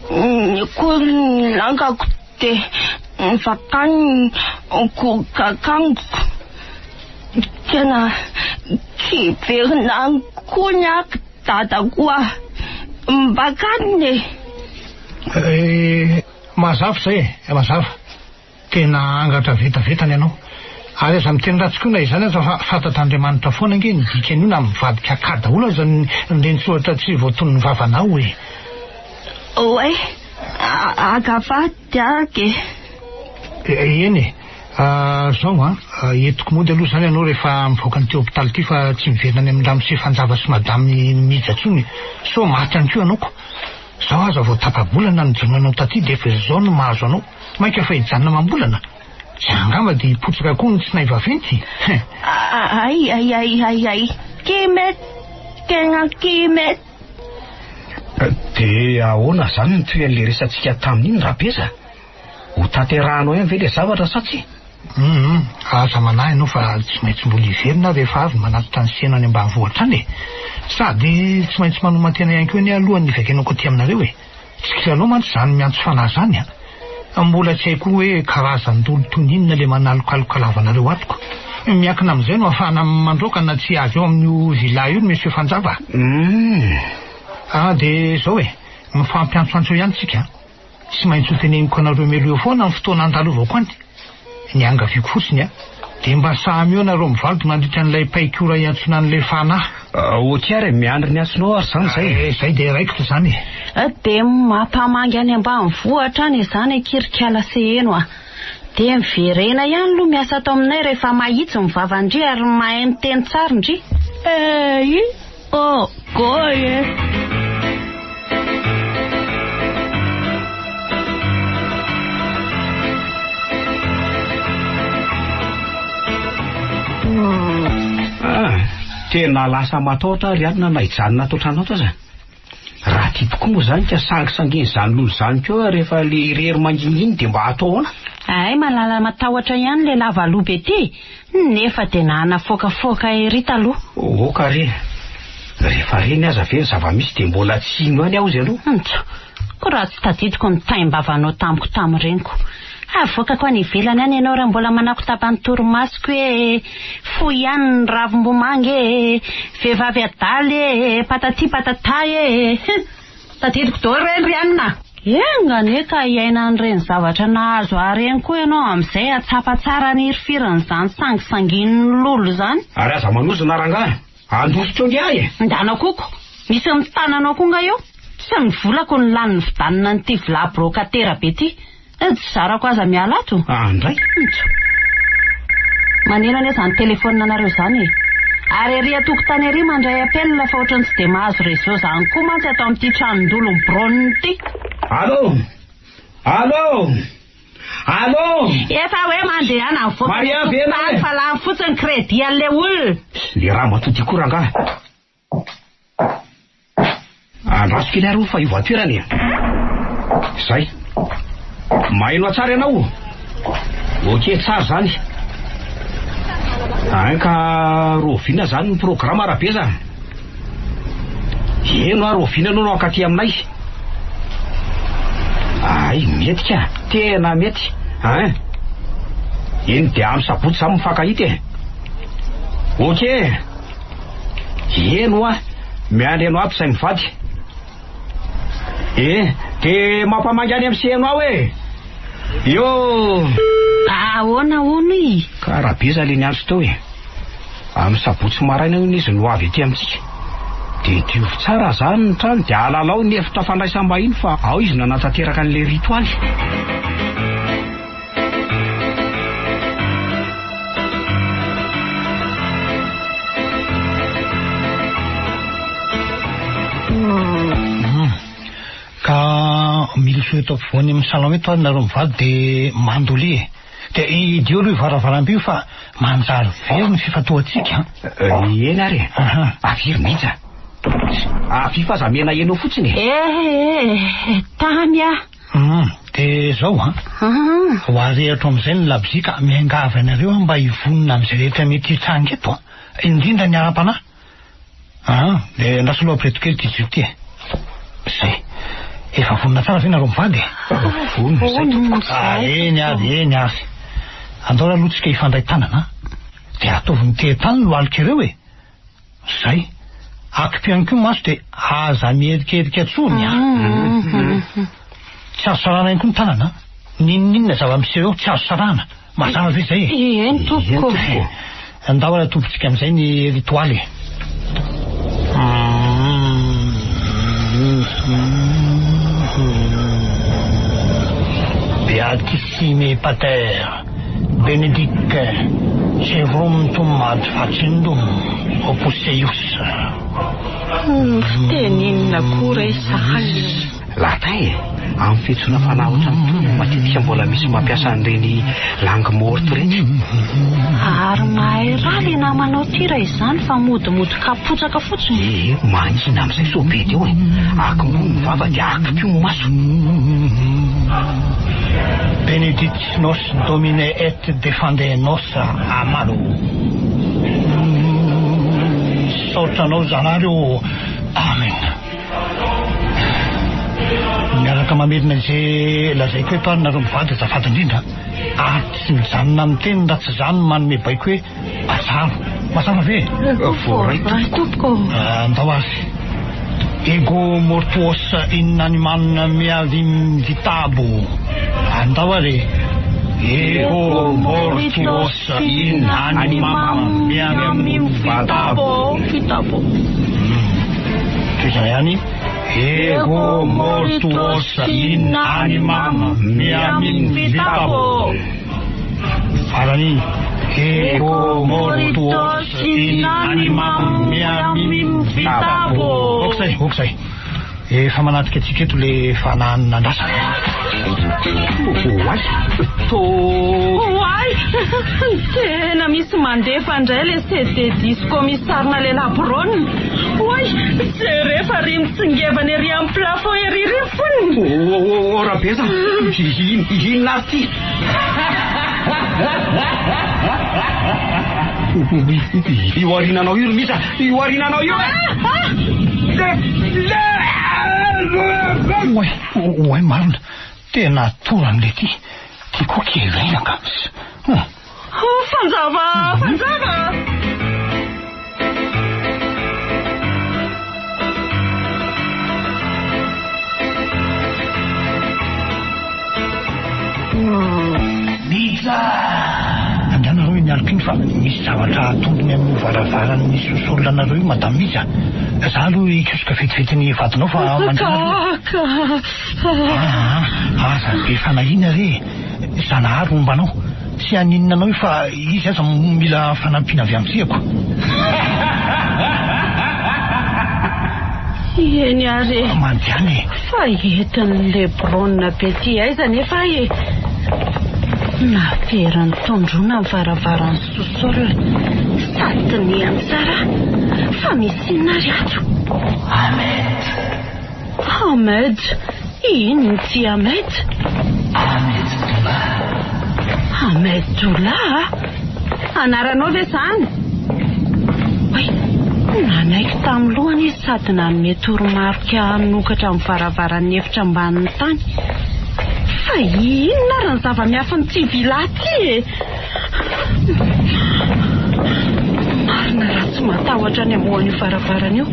Speaker 4: ny koa ny langako dia nivakany ny kakaniko. Tena kiverina any koa ny ahy dada koa. Mba kanina e.
Speaker 5: Eh, mazava izay e, mazava. Tena angatra vetaveta ny anao. Ary aza miteny ratsy koa na izany aza fa fantatr'Andriamanitra foana ange ny dikan'io na mivadika ka daholo aza ny reni-tsoratra tsy voatonon'ny vavanao e.
Speaker 4: Oay, agafady aky e.
Speaker 5: Eny e. Zao an, entiko mody aloha izany ianao rehefa mivoaka an'ity hopitaly ity fa tsy miverina any amin'ny ramose Fanjava sy madame Mija intsony sao maty any koa ianao ko. Zao aza vao tapa-bolana nijanonanao taty dia efa izao no mahazo anao. Mainka fa hijanona amam-bolana? Tsy angamba dia hipotsaka koa ny tsinay vaventy? Hein.
Speaker 4: Ay ay ay ay ay, kime, tena kime.
Speaker 2: Dia ahoana izany ny tohin'ilay resatsika tamin'iny Rabeza? Ho tanterahanao ihany ve ilay zavatra sa tsia?
Speaker 5: Hum, aza manahy ianao fa tsy maintsy mbola hiverina aho rehefa avy manatitra ny sena any ambanivohitra any e! Sady tsy maintsy manoman-tena ihany koa anie alohan'ny hiverenako aty aminareo e! Tsy kilalao mantsy izany miantso fanahy izany a! Mbola tsy haiko koa hoe karazan-dolo toy ny inona ilay manalokaloka lava anareo ato ko! Miankina amin'izay no ahafahana mandroaka na tsia avy eo amin'io villa io ny Monsieur Fanjava a!
Speaker 2: Hum.
Speaker 5: Ah, dia izao e! Mifampiantsoantso eo ihany tsika a! Tsy maintsy ho teneniko anareo mialoha eo foana ny fotoana handalovako any. Ny angaviako fotsiny a! Dia mba samy eo nareo mivady mandritra an'ilay paik'ora hiantsoana an'ilay fanahy.
Speaker 2: Ok ary e, miandry ny antsonao ary izany izay e.
Speaker 5: Eh, izay dia raikitra izany e.
Speaker 3: Dia mampamangy any ambanivohitra any izany akia ry kala Seheno a! Dia miverena ihany aloha miasa ato aminay rehefa mahitsy ny vavan-dry ary mahay miteny tsara ndry.
Speaker 4: Eh, Oh, goy e!
Speaker 2: Ah, tena lasa matahotra aho ry anona na hijanona ato an-trano ato aza. Raha ty tokoa moa izany ka sangisangin'izany lolo izany koa rehefa le irery manginginy dia mba atao ahoana?
Speaker 3: Hay malala matahotra ihany le lava loha be ty nefa dia nanafoakafoaka ery taloha.
Speaker 2: Oka re! Rehefa reny aza ve ny zava-misy dia mbola tsy hino ihany aho izy aloha.
Speaker 3: Ntsy! Koa raha tsy tadidiko ny taim-bavanao tamiko tamin'ireny ko. Avoakako any ivelany any ianao raha mbola manakotaba ny torimasoko ee! Fohy ihany ny ravimbomanga ee! Vehivavy adala ee! Patati patata ee! Hum! Tadidiko daholo ireny ry anona! Enga anie ka hiaina an'ireny zavatra nahazo ahy ireny koa ianao amin'izay hahatsapa tsara ny hirifirin'izany sangisangin'ny lolo izany.
Speaker 2: Ary aza manozona rangahy! Handositra eo nge ahy e!
Speaker 3: Ndana koko! Misy mitana anao koa nga eo? Tsy ny volako no lany nividanina an'ity villa brocatera be ity. Tsy zarako aza miala ato.
Speaker 2: Ah ndray.
Speaker 3: Njo. Maneno anie izany telephone anareo izany e. Ary ery an-tokotany ery mandray appel fa ohatran'ny tsy dia mahazo réseau izany koa mantsy ato amin'ity tranon-dolo mibraonina ity.
Speaker 2: Allô! Allô! Allô!
Speaker 3: Efa hoe mandehana mivoaka
Speaker 2: Maria
Speaker 3: ny
Speaker 2: Vena
Speaker 3: tokotany
Speaker 2: e!
Speaker 3: fa lany fotsiny crédit an'ilay olona.
Speaker 2: Le ramatoa ty koa rangahy. Andraso kely ary fa hiova toerana e. Zay. Maheno tsara ianao? Ok, tsara zany. Ay ka roviana zany ny programa Rabeza? Eno ary roviana ianao no hankaty aminay? Ay, mety ka. Tena mety. Hein? Eny dia amin'ny sabotsy zany mifankahita e. Ok. Eny hoa, miandry anao ato izay mivady. Eh, dia mampamangy any amin'ny CNA ao e. Eo.
Speaker 3: Ahoana hono i?
Speaker 2: Ka Rabeza le niantso teo e. Amin'ny sabotsy maraina hono izy no avy aty amintsika. Dia diovy tsara zany ny trano dia alalao ny efitra fandraisam-bahiny fa ao izy nanatanteraka an'ilay ritoaly.
Speaker 5: Ka miloso eto ampovoany amin'ny salon eto ary nareo mivady dia mandolia e. Dia idio aloha io varavarambe io fa manjary very ny fifantohantsika an.
Speaker 2: Eny ary e. Avia ry Mija. Avia fa aza mena eno fotsiny e.
Speaker 3: Eh eh, tamy aho.
Speaker 5: Hum, dia izao an. Ho arehitro amin'izay ny labozia ka miangavy anareo aho mba hivonona amin'izay rehetra mety hitranga eto an. Indrindra ny ara-panahy. Ah, dia andraso aloha ampireto kely ity jiro ity e. Izay. Efa vonona tsara ve nareo mivady e?
Speaker 2: Vonona izay tompoko.
Speaker 5: Ah, eny ary, eny ary. Andao aloha tsika hifandray tanana an. Dia ataovy mitehin-tany ny lohalika ireo e. Izay. Akipio ihany koa ny maso dia aza miherikerika intsony an. Tsy azo sarahana ihany koa ny tanana an. N'inon'inona zava-miseho eo, tsy azo sarahana. Mazava ve izay
Speaker 3: e? Eny tompoko.
Speaker 5: Andao ary atombotsika amin'izay ny ritoaly e. Beatissime Pater, Benedict, Chevrum tum ad facendum opus eius.
Speaker 3: Fiteny inona koa re izany?
Speaker 2: Latin e! Amin'ny fiantsoana fanahy ohatran'itony no matetika mbola misy mampiasa an'ireny langue morte ireny.
Speaker 3: Ary mahay raha le namanao ty raha izany fa modimody kapotsaka fotsiny.
Speaker 2: Ee, mangina amin'izay sao be teo e! Akimboho ny vava dia akipio ny maso.
Speaker 5: Benedictus nos Domine et defende nos a malo. Misaotra anao Zanahary ô! Amen. Miaraka mamerina izay lazaiko eto ary nareo mivady azafady indrindra ary tsy mijanona amin'ny teny raha tsy za no manome baiko hoe atsaharo. Mazava ve?
Speaker 2: Voaray
Speaker 3: tompoko.
Speaker 5: Andao ary. Ego mortuos in animam mea vim vitabo. Andao ary. Ego mortuos in animam meam vitabo.
Speaker 4: Vitabo.
Speaker 5: Toy izany ihany. Ego mortuos in animam meam vitabo. Farany. Ego mortuos in animam meam vitabo. Ok'izay, ok'izay. Efa manatrika antsika eto le fanahy nandrasana.
Speaker 2: Oay! To.
Speaker 4: Oay! Tena misy mandefa indray le CD disco misy sarina lehilahy brôna. Oay! Jereo fa ry mitsingevana ery amin'ny plafond ery ry fonony.
Speaker 2: Oh, Rabeza! Inona ary ity? Io aoriananao io ry Mija! Io aoriananao io e!
Speaker 5: Oay, oay marina. Tena torany le ty. Ty koa kely aina ka.
Speaker 4: Fanjava! Fanjava!
Speaker 5: Mija! Andeha nareo eny alika iny fa misy zavatra atolony amin'io varavaran'ny sous-sol anareo io madame Mija. Za aloha hikosoka vetivety ny vadinao fa mandeha aloha.
Speaker 4: Ka ka.
Speaker 5: Ah, aza be fanahiana re e. Zanahary homba anao. Tsy haninona anao io fa izy aza mila fanampiana avy amintsika ko.
Speaker 3: Eny ary e.
Speaker 5: Mandehana e.
Speaker 3: Fa entin'ny Lebron be ty aiza nefa aho e. Naveriny tondroina ny varavaran'ny sous-sol. Sady dinihany tsara fa misy inona ary ato.
Speaker 1: Ahmed.
Speaker 3: Ahmed? Inona ity Ahmed?
Speaker 1: Ahmed Doula.
Speaker 3: Ahmed Doula? Anaranao ve izany? Oay, nanaiky tamin'ny lohany izy sady nanome toromarika hanokatra ny varavaran'ny efitra ambanin'ny tany. Fa inona ary ny zava-miafin'ity villa ity e? Marina raha tsy matahotra ny hamoha an'io varavarana io.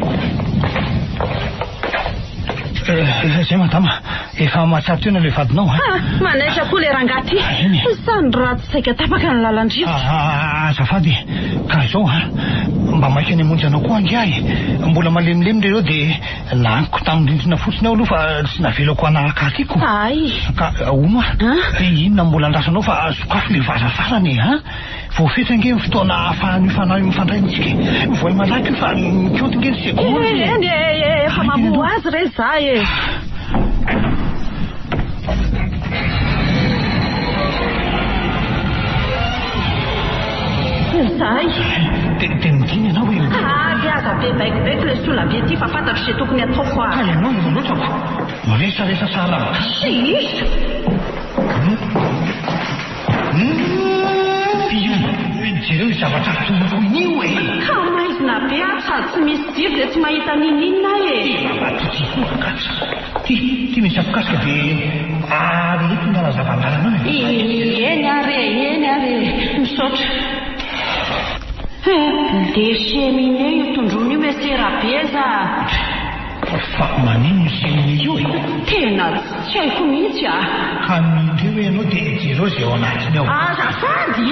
Speaker 5: Zay madama, efa mahatsiaro tena ilay vadinao a.
Speaker 3: Ah, manaitra koa ilay rangahy ity.
Speaker 5: Eny.
Speaker 3: Sany raha tsy saika tapaka ny lalan-drivotra.
Speaker 5: Ah, azafady e. Ka izao a, mba maika ny hamonjy anao koa ange aho e. Mbola malemilemy ireo dia laniko tamin'ny rindrina fotsiny aho aloha fa tsy navelako hanaraka aty ko.
Speaker 3: Hay.
Speaker 5: Ka hono a, inona mbola andrasanao fa sokafo ilay varavarana e, a. Voafetra ange ny fotoana ahafahan'io fanahy io mifandray amintsika e. Voay malaky io fa mikaonty ange ny segondy e.
Speaker 3: Eny e, efa mamoha azy re za e. Zay.
Speaker 5: Dia dia midina ianao e.
Speaker 3: Ah, dia aza be baikobaiko ilay sola be ity fa fantatro izay tokony ataoko ah.
Speaker 5: Ka ianao no loatra ko. Miresaresa sahala amin'ny.
Speaker 3: Tsisy.
Speaker 5: Io, jereo io zavatra atoroko io e!
Speaker 3: Ka maizina be ato sady tsy misy jiro dia tsy mahita n'inon'inona aho e!
Speaker 5: Tena mba ty koa rangahy. Ty, ty misy afokasika dia ary eto ny nanazava-dalana eo
Speaker 3: e! Eny ary e, eny ary e! Misaotra. Le cheminée io tondroina io Monsieur Rabeza a!
Speaker 5: Fa maninona io cheminée io e?
Speaker 3: Tena tsy haiko mihitsy a!
Speaker 5: Ka mindreo ianao dia jereo izay ao anatiny ao.
Speaker 3: Azafady!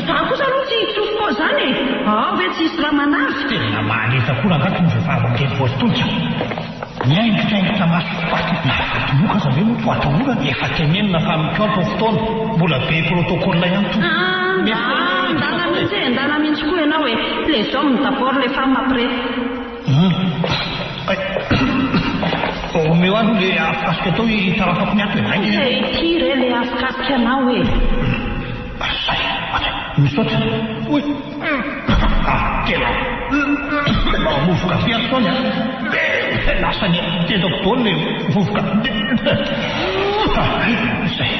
Speaker 3: Za kosa aloha tsy hitsofoka ao izany e! Ao ve tsy hisy ramanavy?
Speaker 5: Tena mahaleta koa rangahy itony vehivavy miteny voatolika. Miaingitraingitra maso faty na faty moka aza ve moa toa atahorana? Efa tenenina fa mikaonto ny fotoana, mbola be protocole ihany tompoko.
Speaker 3: Andana mihitsy e, andana mihitsy koa ianao e! Les hommes d'abord, les femmes après.
Speaker 5: Hum. Ay. Omeo ahy aloha le afokasika atao hitarafako ny ato e. Haingana.
Speaker 3: Izay ity re le afokasika anao e.
Speaker 5: Zay. Misaotra. Oy. Ah, tena vovoka be ato zany a. Lasa ny tendako daholo le vovoka. Zay.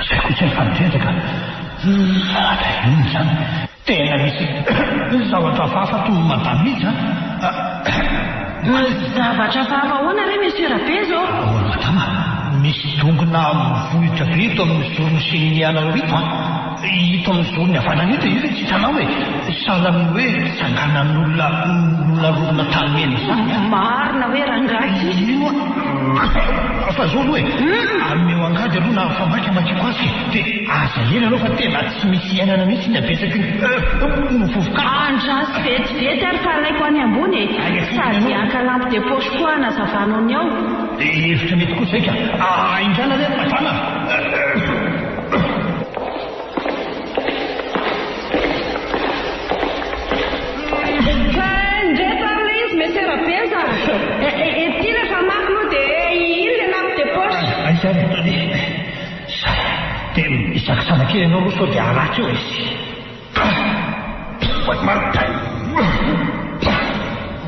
Speaker 5: Zay koa tsy nifandrendrika. Inona izany? Tena misy zavatra hafahafa toy ny madame mihitsy an!
Speaker 3: Zavatra hafahafa ahoana re Monsieur Rabezo?
Speaker 5: Ahoana madama? Misy dongona mivohitra be eto amin'ny zoron'ny cheminée anareo ito an! Ito amin'ny zorony havanana ito, io ve tsy hitanao e? Sahala amin'ny hoe tsanganan'olona nolalorina tany mena izany an!
Speaker 3: Marina hoe rangahy?
Speaker 5: Ino an? Fa zao aloha e! Ameo angady aloha na famaky hamakiako azy e! Dia aza ela aloha fa tena tsy misy iainana mihitsy ny habetsaky ny vovoka.
Speaker 3: Andraso vetivety ary fa alaiko any ambony e! Sady haka lampe de poche koa hanazavanao ny ao.
Speaker 5: Hevitra mety koa izay ka! Haingana re ry madama a!
Speaker 3: Ka indreto ary ilay izy Monsieur Rabeza a! Ity ilay famaky moa dia iny ilay lampe de poche.
Speaker 5: Aiza ary e? Zay. Dia misakisana kely ianao aloha sao dia haratsy eo e.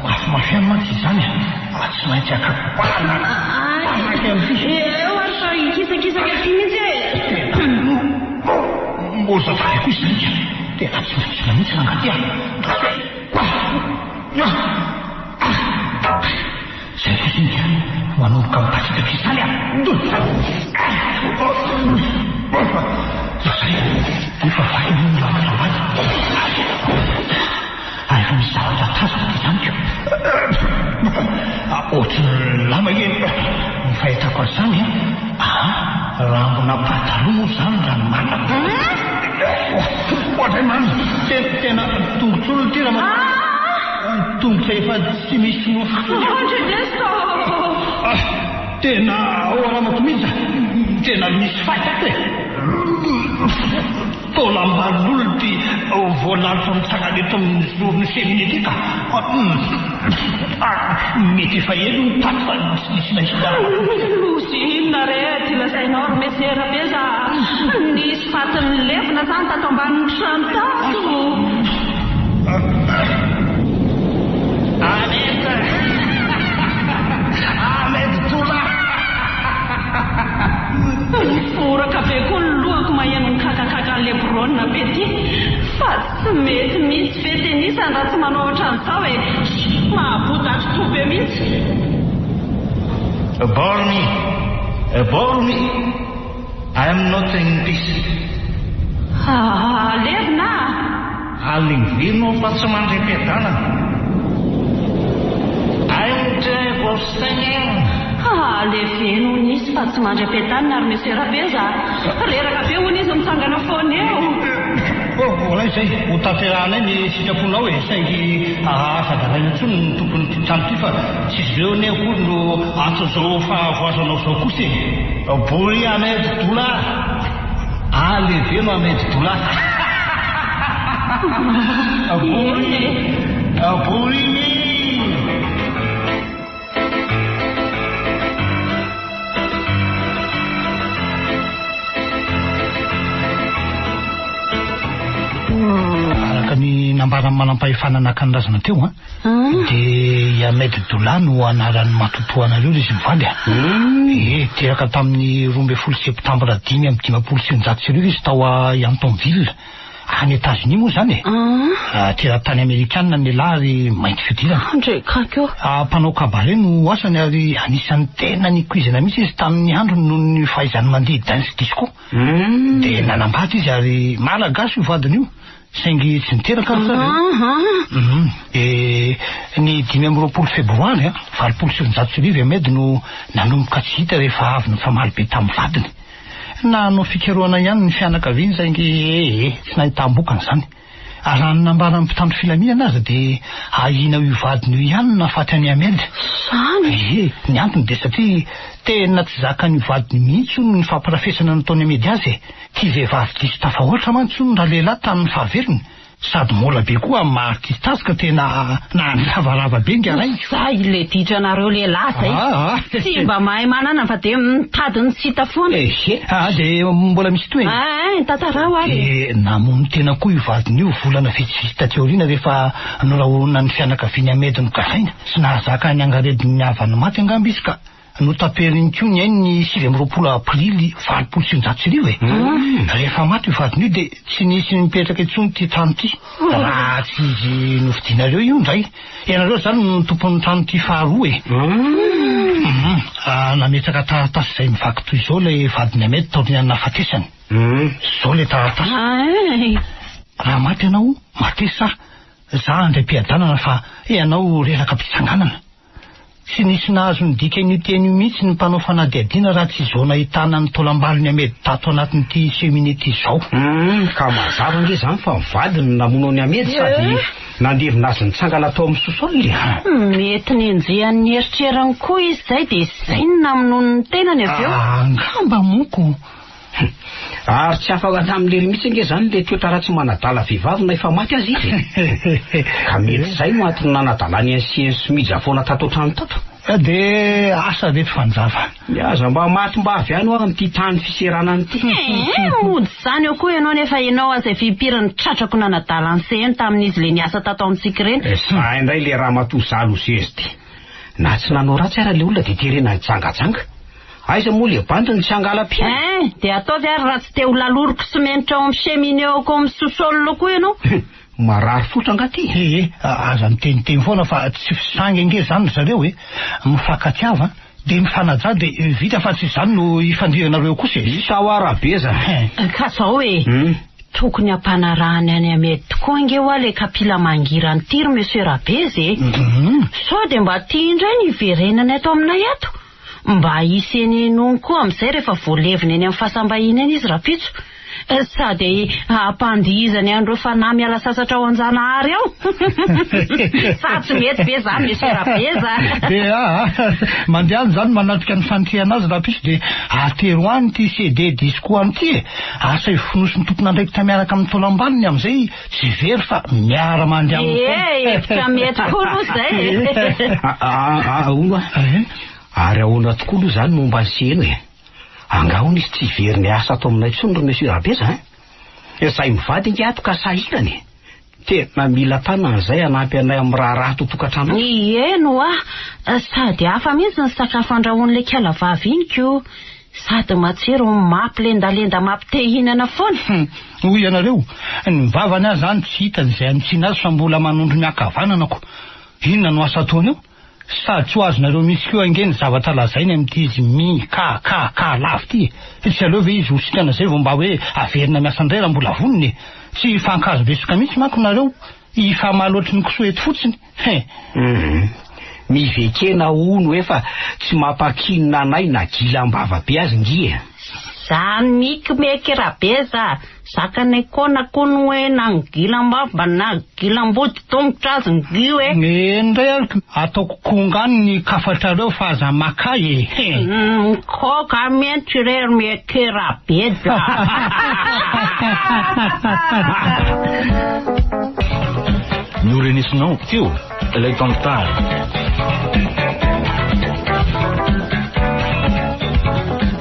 Speaker 5: Mafimafy ihany mantsy izany e. Fa tsy maintsy akapana paraky amin'ity.
Speaker 3: Eo ary fa hikisakisaka aty mihitsy e.
Speaker 5: Tena mbola vary koa izany ka. Tena tsy maintsy mihitsy rangahy ty a. Zay fotsiny ka manomboka miparitaka izany a! Zay, efa vaky aloha ny lalana ho aty. Ary efa misy zavatra tazako aty izany ko. Ohatran'ny lama anie ny fahitako azy izany a! Aha, rambona pataloha moa izany raha ny marina. Ohatran'ny marina, tena tongotr'olona ity ramatoa. Tongotra efa tsy misy nofo intsony. Ah, tena ao ramatoa mihitsy a! Tena misy faty ato e! Taolam-balon'olona ity voalalotra mitsangana eto amin'ny zoron'ny cheminée ity ka. Mety efa ela io ny tato fa tsy nisy nahita.
Speaker 3: Loza inona re ity lazainao ry Monsieur Rabeza a! Nisy faty nilevina izany tato ambanin'ny trano tato.
Speaker 5: Ahmed! Ahmed Doula!
Speaker 3: Miforaka be koa ny lohako maheno ny kakakakan'ilay Brona be ty. Fa tsy mety mihitsy ve tenisany raha tsy manao ohatran'izao e! Mahabodatry be mihitsy.
Speaker 6: Bore me, bore me, I am not in peace.
Speaker 3: Aa levona a!
Speaker 6: Aleveno fa tsy mandry am-piadanana. I am the Seigneur.
Speaker 3: Aa leveno hono izy fa tsy mandry am-piadanana ry Monsieur Rabeza a! Reraka be hono izy mitsangana foana eo.
Speaker 5: Vola izay, ho tanterahanay ny sitraponao e, saingy aza adalaina intsony ny tompon'ity trano ity fa tsy izy ireo anie akory no anton'izao fahavoazanao izao kosa e.
Speaker 6: Bory Ahmed Doula, aleveno Ahmed Doula. Bory, Bory.
Speaker 5: Araka ny nambaran'ny manampahefana naka ny razana teo an, dia i Ahmed Doula no anaran'ny matotoanareo ry izy mivady a. Ie, teraka tamin'ny 12 septambra 1955 izy tao Yantonville. Any Etazonia moa izany e. Teratany amerikanina ny lehilahy ary mainty fihodirana.
Speaker 3: Andre kaky ô.
Speaker 5: Mpanao cabaret no asany ary anisan'ny tena nikoizana mihitsy izy tamin'ny androny noho ny fahaizany mandihy dance disco. Dia nanambady izy ary malagasy io vadiny io saingy tsy niteraka ry zareo. Dia ny 25 febroary 1980 i Ahmed no nanomboka tsy hita rehefa avy nifamaly be tamin'ny vadiny. Nanao fikarohana ihany ny fianakaviany saingy ee, tsy nahitam-bokany izany. Ary raha ny nambaran'ny mpitandro filaminana aza dia ahiana ho io vadiny io ihany no nahafaty an'i Ahmed.
Speaker 3: Izany?
Speaker 5: Ie, ny antony dia satria tena tsy zakan'io vadiny io mihitsy hono ny fampirafesana nataon'i Ahmed azy e. Tia vehivavy diso tafahoatra mantsy hono ralehilahy tamin'ny fahavelony. Sady mora be koa amin'ny maha artiste azy ka tena naharavarava be nga ray.
Speaker 3: Zay le ditranareo lehilahy zay. Tsy mba mahay manana fa dia mitady ny tsy hita foana.
Speaker 5: Ehe, ah dia mbola misy tohiny.
Speaker 3: Ah, tantarao ary.
Speaker 5: Dia namono tena koa io vadiny io volana vitsivitsy taty aoriana rehefa norahonan'ny fianakavian'i Ahmed nogadraina. Tsy nahazaka ny angaredon'ny havany maty angamba izy ka. Notaperiny koa ny ainy ny 29 aprily 1980 e. Rehefa maty io vadiny io dia tsy nisy nipetraka intsony ity trano ity. Raha tsy izy nofidianareo io indray. Ianareo izany no tompon'ny trano ity faharoa e. Nametraka taratasy izay mivaky toy izao ilay vadin'i Ahmed taorian'ny nahafatesany. Izao ilay taratasy. Raha maty ianao, matesa aho. Za handray am-piadanana fa ianao reraka am-pitsanganana. Tsy nisy nahazo ny dikan'io teny io mihitsy ny mpanao fanadihadiana raha tsy izao nahitana ny taolambalon'i Ahmed tato anatin'ity cheminée ity izao.
Speaker 2: Humm, ka mazava ange izany fa ny vadiny no namono an'i Ahmed sady nandevina azy nitsangana tao amin'ny sous-sol e!
Speaker 3: Mety nenjehan'ny eritreriny koa izy izay dia izay no namonoany ny tenany avy eo.
Speaker 5: Angamba monko.
Speaker 2: Hum. Ary tsy afaka tamin'i lery mihitsy ange izany ilay toetra ratsy manadala vehivavy na efa maty aza izy e! Ka mety izay no antony nanadalany an'i Sien sy Mija foana tato an-trano tato.
Speaker 5: Dia asa ve mpifanjava?
Speaker 2: Ny aza mba maty mba avy any hoa amin'ity tany fiseranana ity.
Speaker 3: Ee, mody izany eo koa ianao nefa ianao aza efa impiry ny tratrako nanadala an'i Seheno tamin'izy ilay niasa tato amintsika ireny.
Speaker 2: Sahy indray ilay ramatoa jalouse ity. Na tsy nanao ratsy ara ilay olona dia terena hijangajanga. Aiza moa le bandy no tsy hangalam-pia?
Speaker 3: Hein, dia ataovy ary raha tsy te ho laloriko simenitra ao amin'ny cheminée ao ko amin'ny sous-sol koa ianao.
Speaker 2: Marary fotra angaha ty?
Speaker 5: Ee, aza miteniteny foana fa tsy fisangy ange izany ry zareo e! Mifankatiava dia mifanajà dia vita fa tsy izany no ifandiranareo kosa e!
Speaker 2: Hita hoa Rabeza.
Speaker 3: Ka zao e! Tokony hampanarahany any Ahmed tokoa ange hoa le kapila mangirana ity ry Monsieur Rabeza e! Sao dia mba tia indray ny hiverenany ato aminay ato? Mba hisy henihenoany koa amin'izay rehefa voalevina eny amin'ny fasam-bahiny eny izy rahampitso. Sady ampandihizany an'ireo fanahy miala sasatra ao Anjanahary ao. Sa tsy mety ve izany Monsieur Rabeza?
Speaker 5: Dia aa, mandehana izany manatrika ny fanitrihana azy rahampitso dia atero any ity CD disco any ity e! Asaivo fonosin'ny tompon'andraikitra miaraka amin'ny taolam-balony amin'izay tsy very fa miara-mandeha aminy foana.
Speaker 3: Ie, hevitra mety koa aloha izay e!
Speaker 2: Aa, hono a! Ary ahoana tokoa aloha izany momba an'i Seheno e? Angaha hono izy tsy hiverina hiasa ato aminay intsony ry Monsieur Rabeza a? Izahay mivady ange ato ka sahirana e! Tena mila tanana izay hanampy anay amin'ny raharaha ato an-tokantrano ato.
Speaker 3: Eny hoa! Sady hafa mihitsy ny sakafo andrahoin'ilay kala vavy iny ko! Sady matsiro no mampilendalenda mampite hihinana foana.
Speaker 5: Hum! Hoy ianareo, ny vavany aza any tsy hitany izay hanitsiana azy fa mbola manondro miankavanana ko! Inona no asa ataony eo? Sady tsy ho azonareo mihitsy koa ange ny zavatra lazainy amin'ity izy mi ka ka ka lavo ity e! Tsy aleo ve izy ho sitrana izay vao mba hoe averina miasa indray raha mbola vonona e! Tsy hifankahazo besoka mihitsy manko nareo, hifamaly ohatry ny kisoa eto fotsiny he!
Speaker 2: Hum. Mivekena hono efa tsy mampakinona anay na gila am-bava be azy ngy e!
Speaker 3: Zany mikimeky Rabeza, zakanay kona kony hoe na ny gilam-bava na gilam-body tongotra azy ngy hoe.
Speaker 5: Eny indray ary ko ataoko konga any ny kafatrareo fa aza maka e!
Speaker 3: Mikoka mihitsy re ry meky Rabeza.
Speaker 1: Norenesinao teo ilay tantara.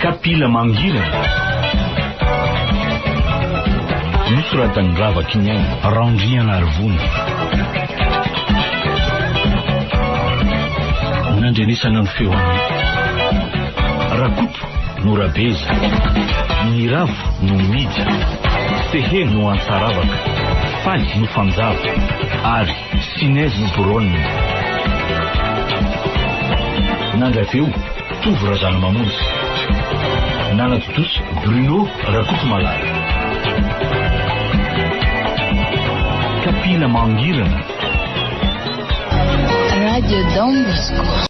Speaker 1: Kapila mangirana. Nosoratan'i Rava Kiniaina Randrianarivony. Nandrenesana ny feon'i Rakoto no Rabeza, Niravo no Mija, Sehe no Antsaravaka, Faly no Fanjava ary Sinez no Boronne. Nandraveo, Tovo Razanamamonjy. Nanatontosa, Bruno Rakotomalala. Kapila mangirana.
Speaker 7: Radio Don Bosco.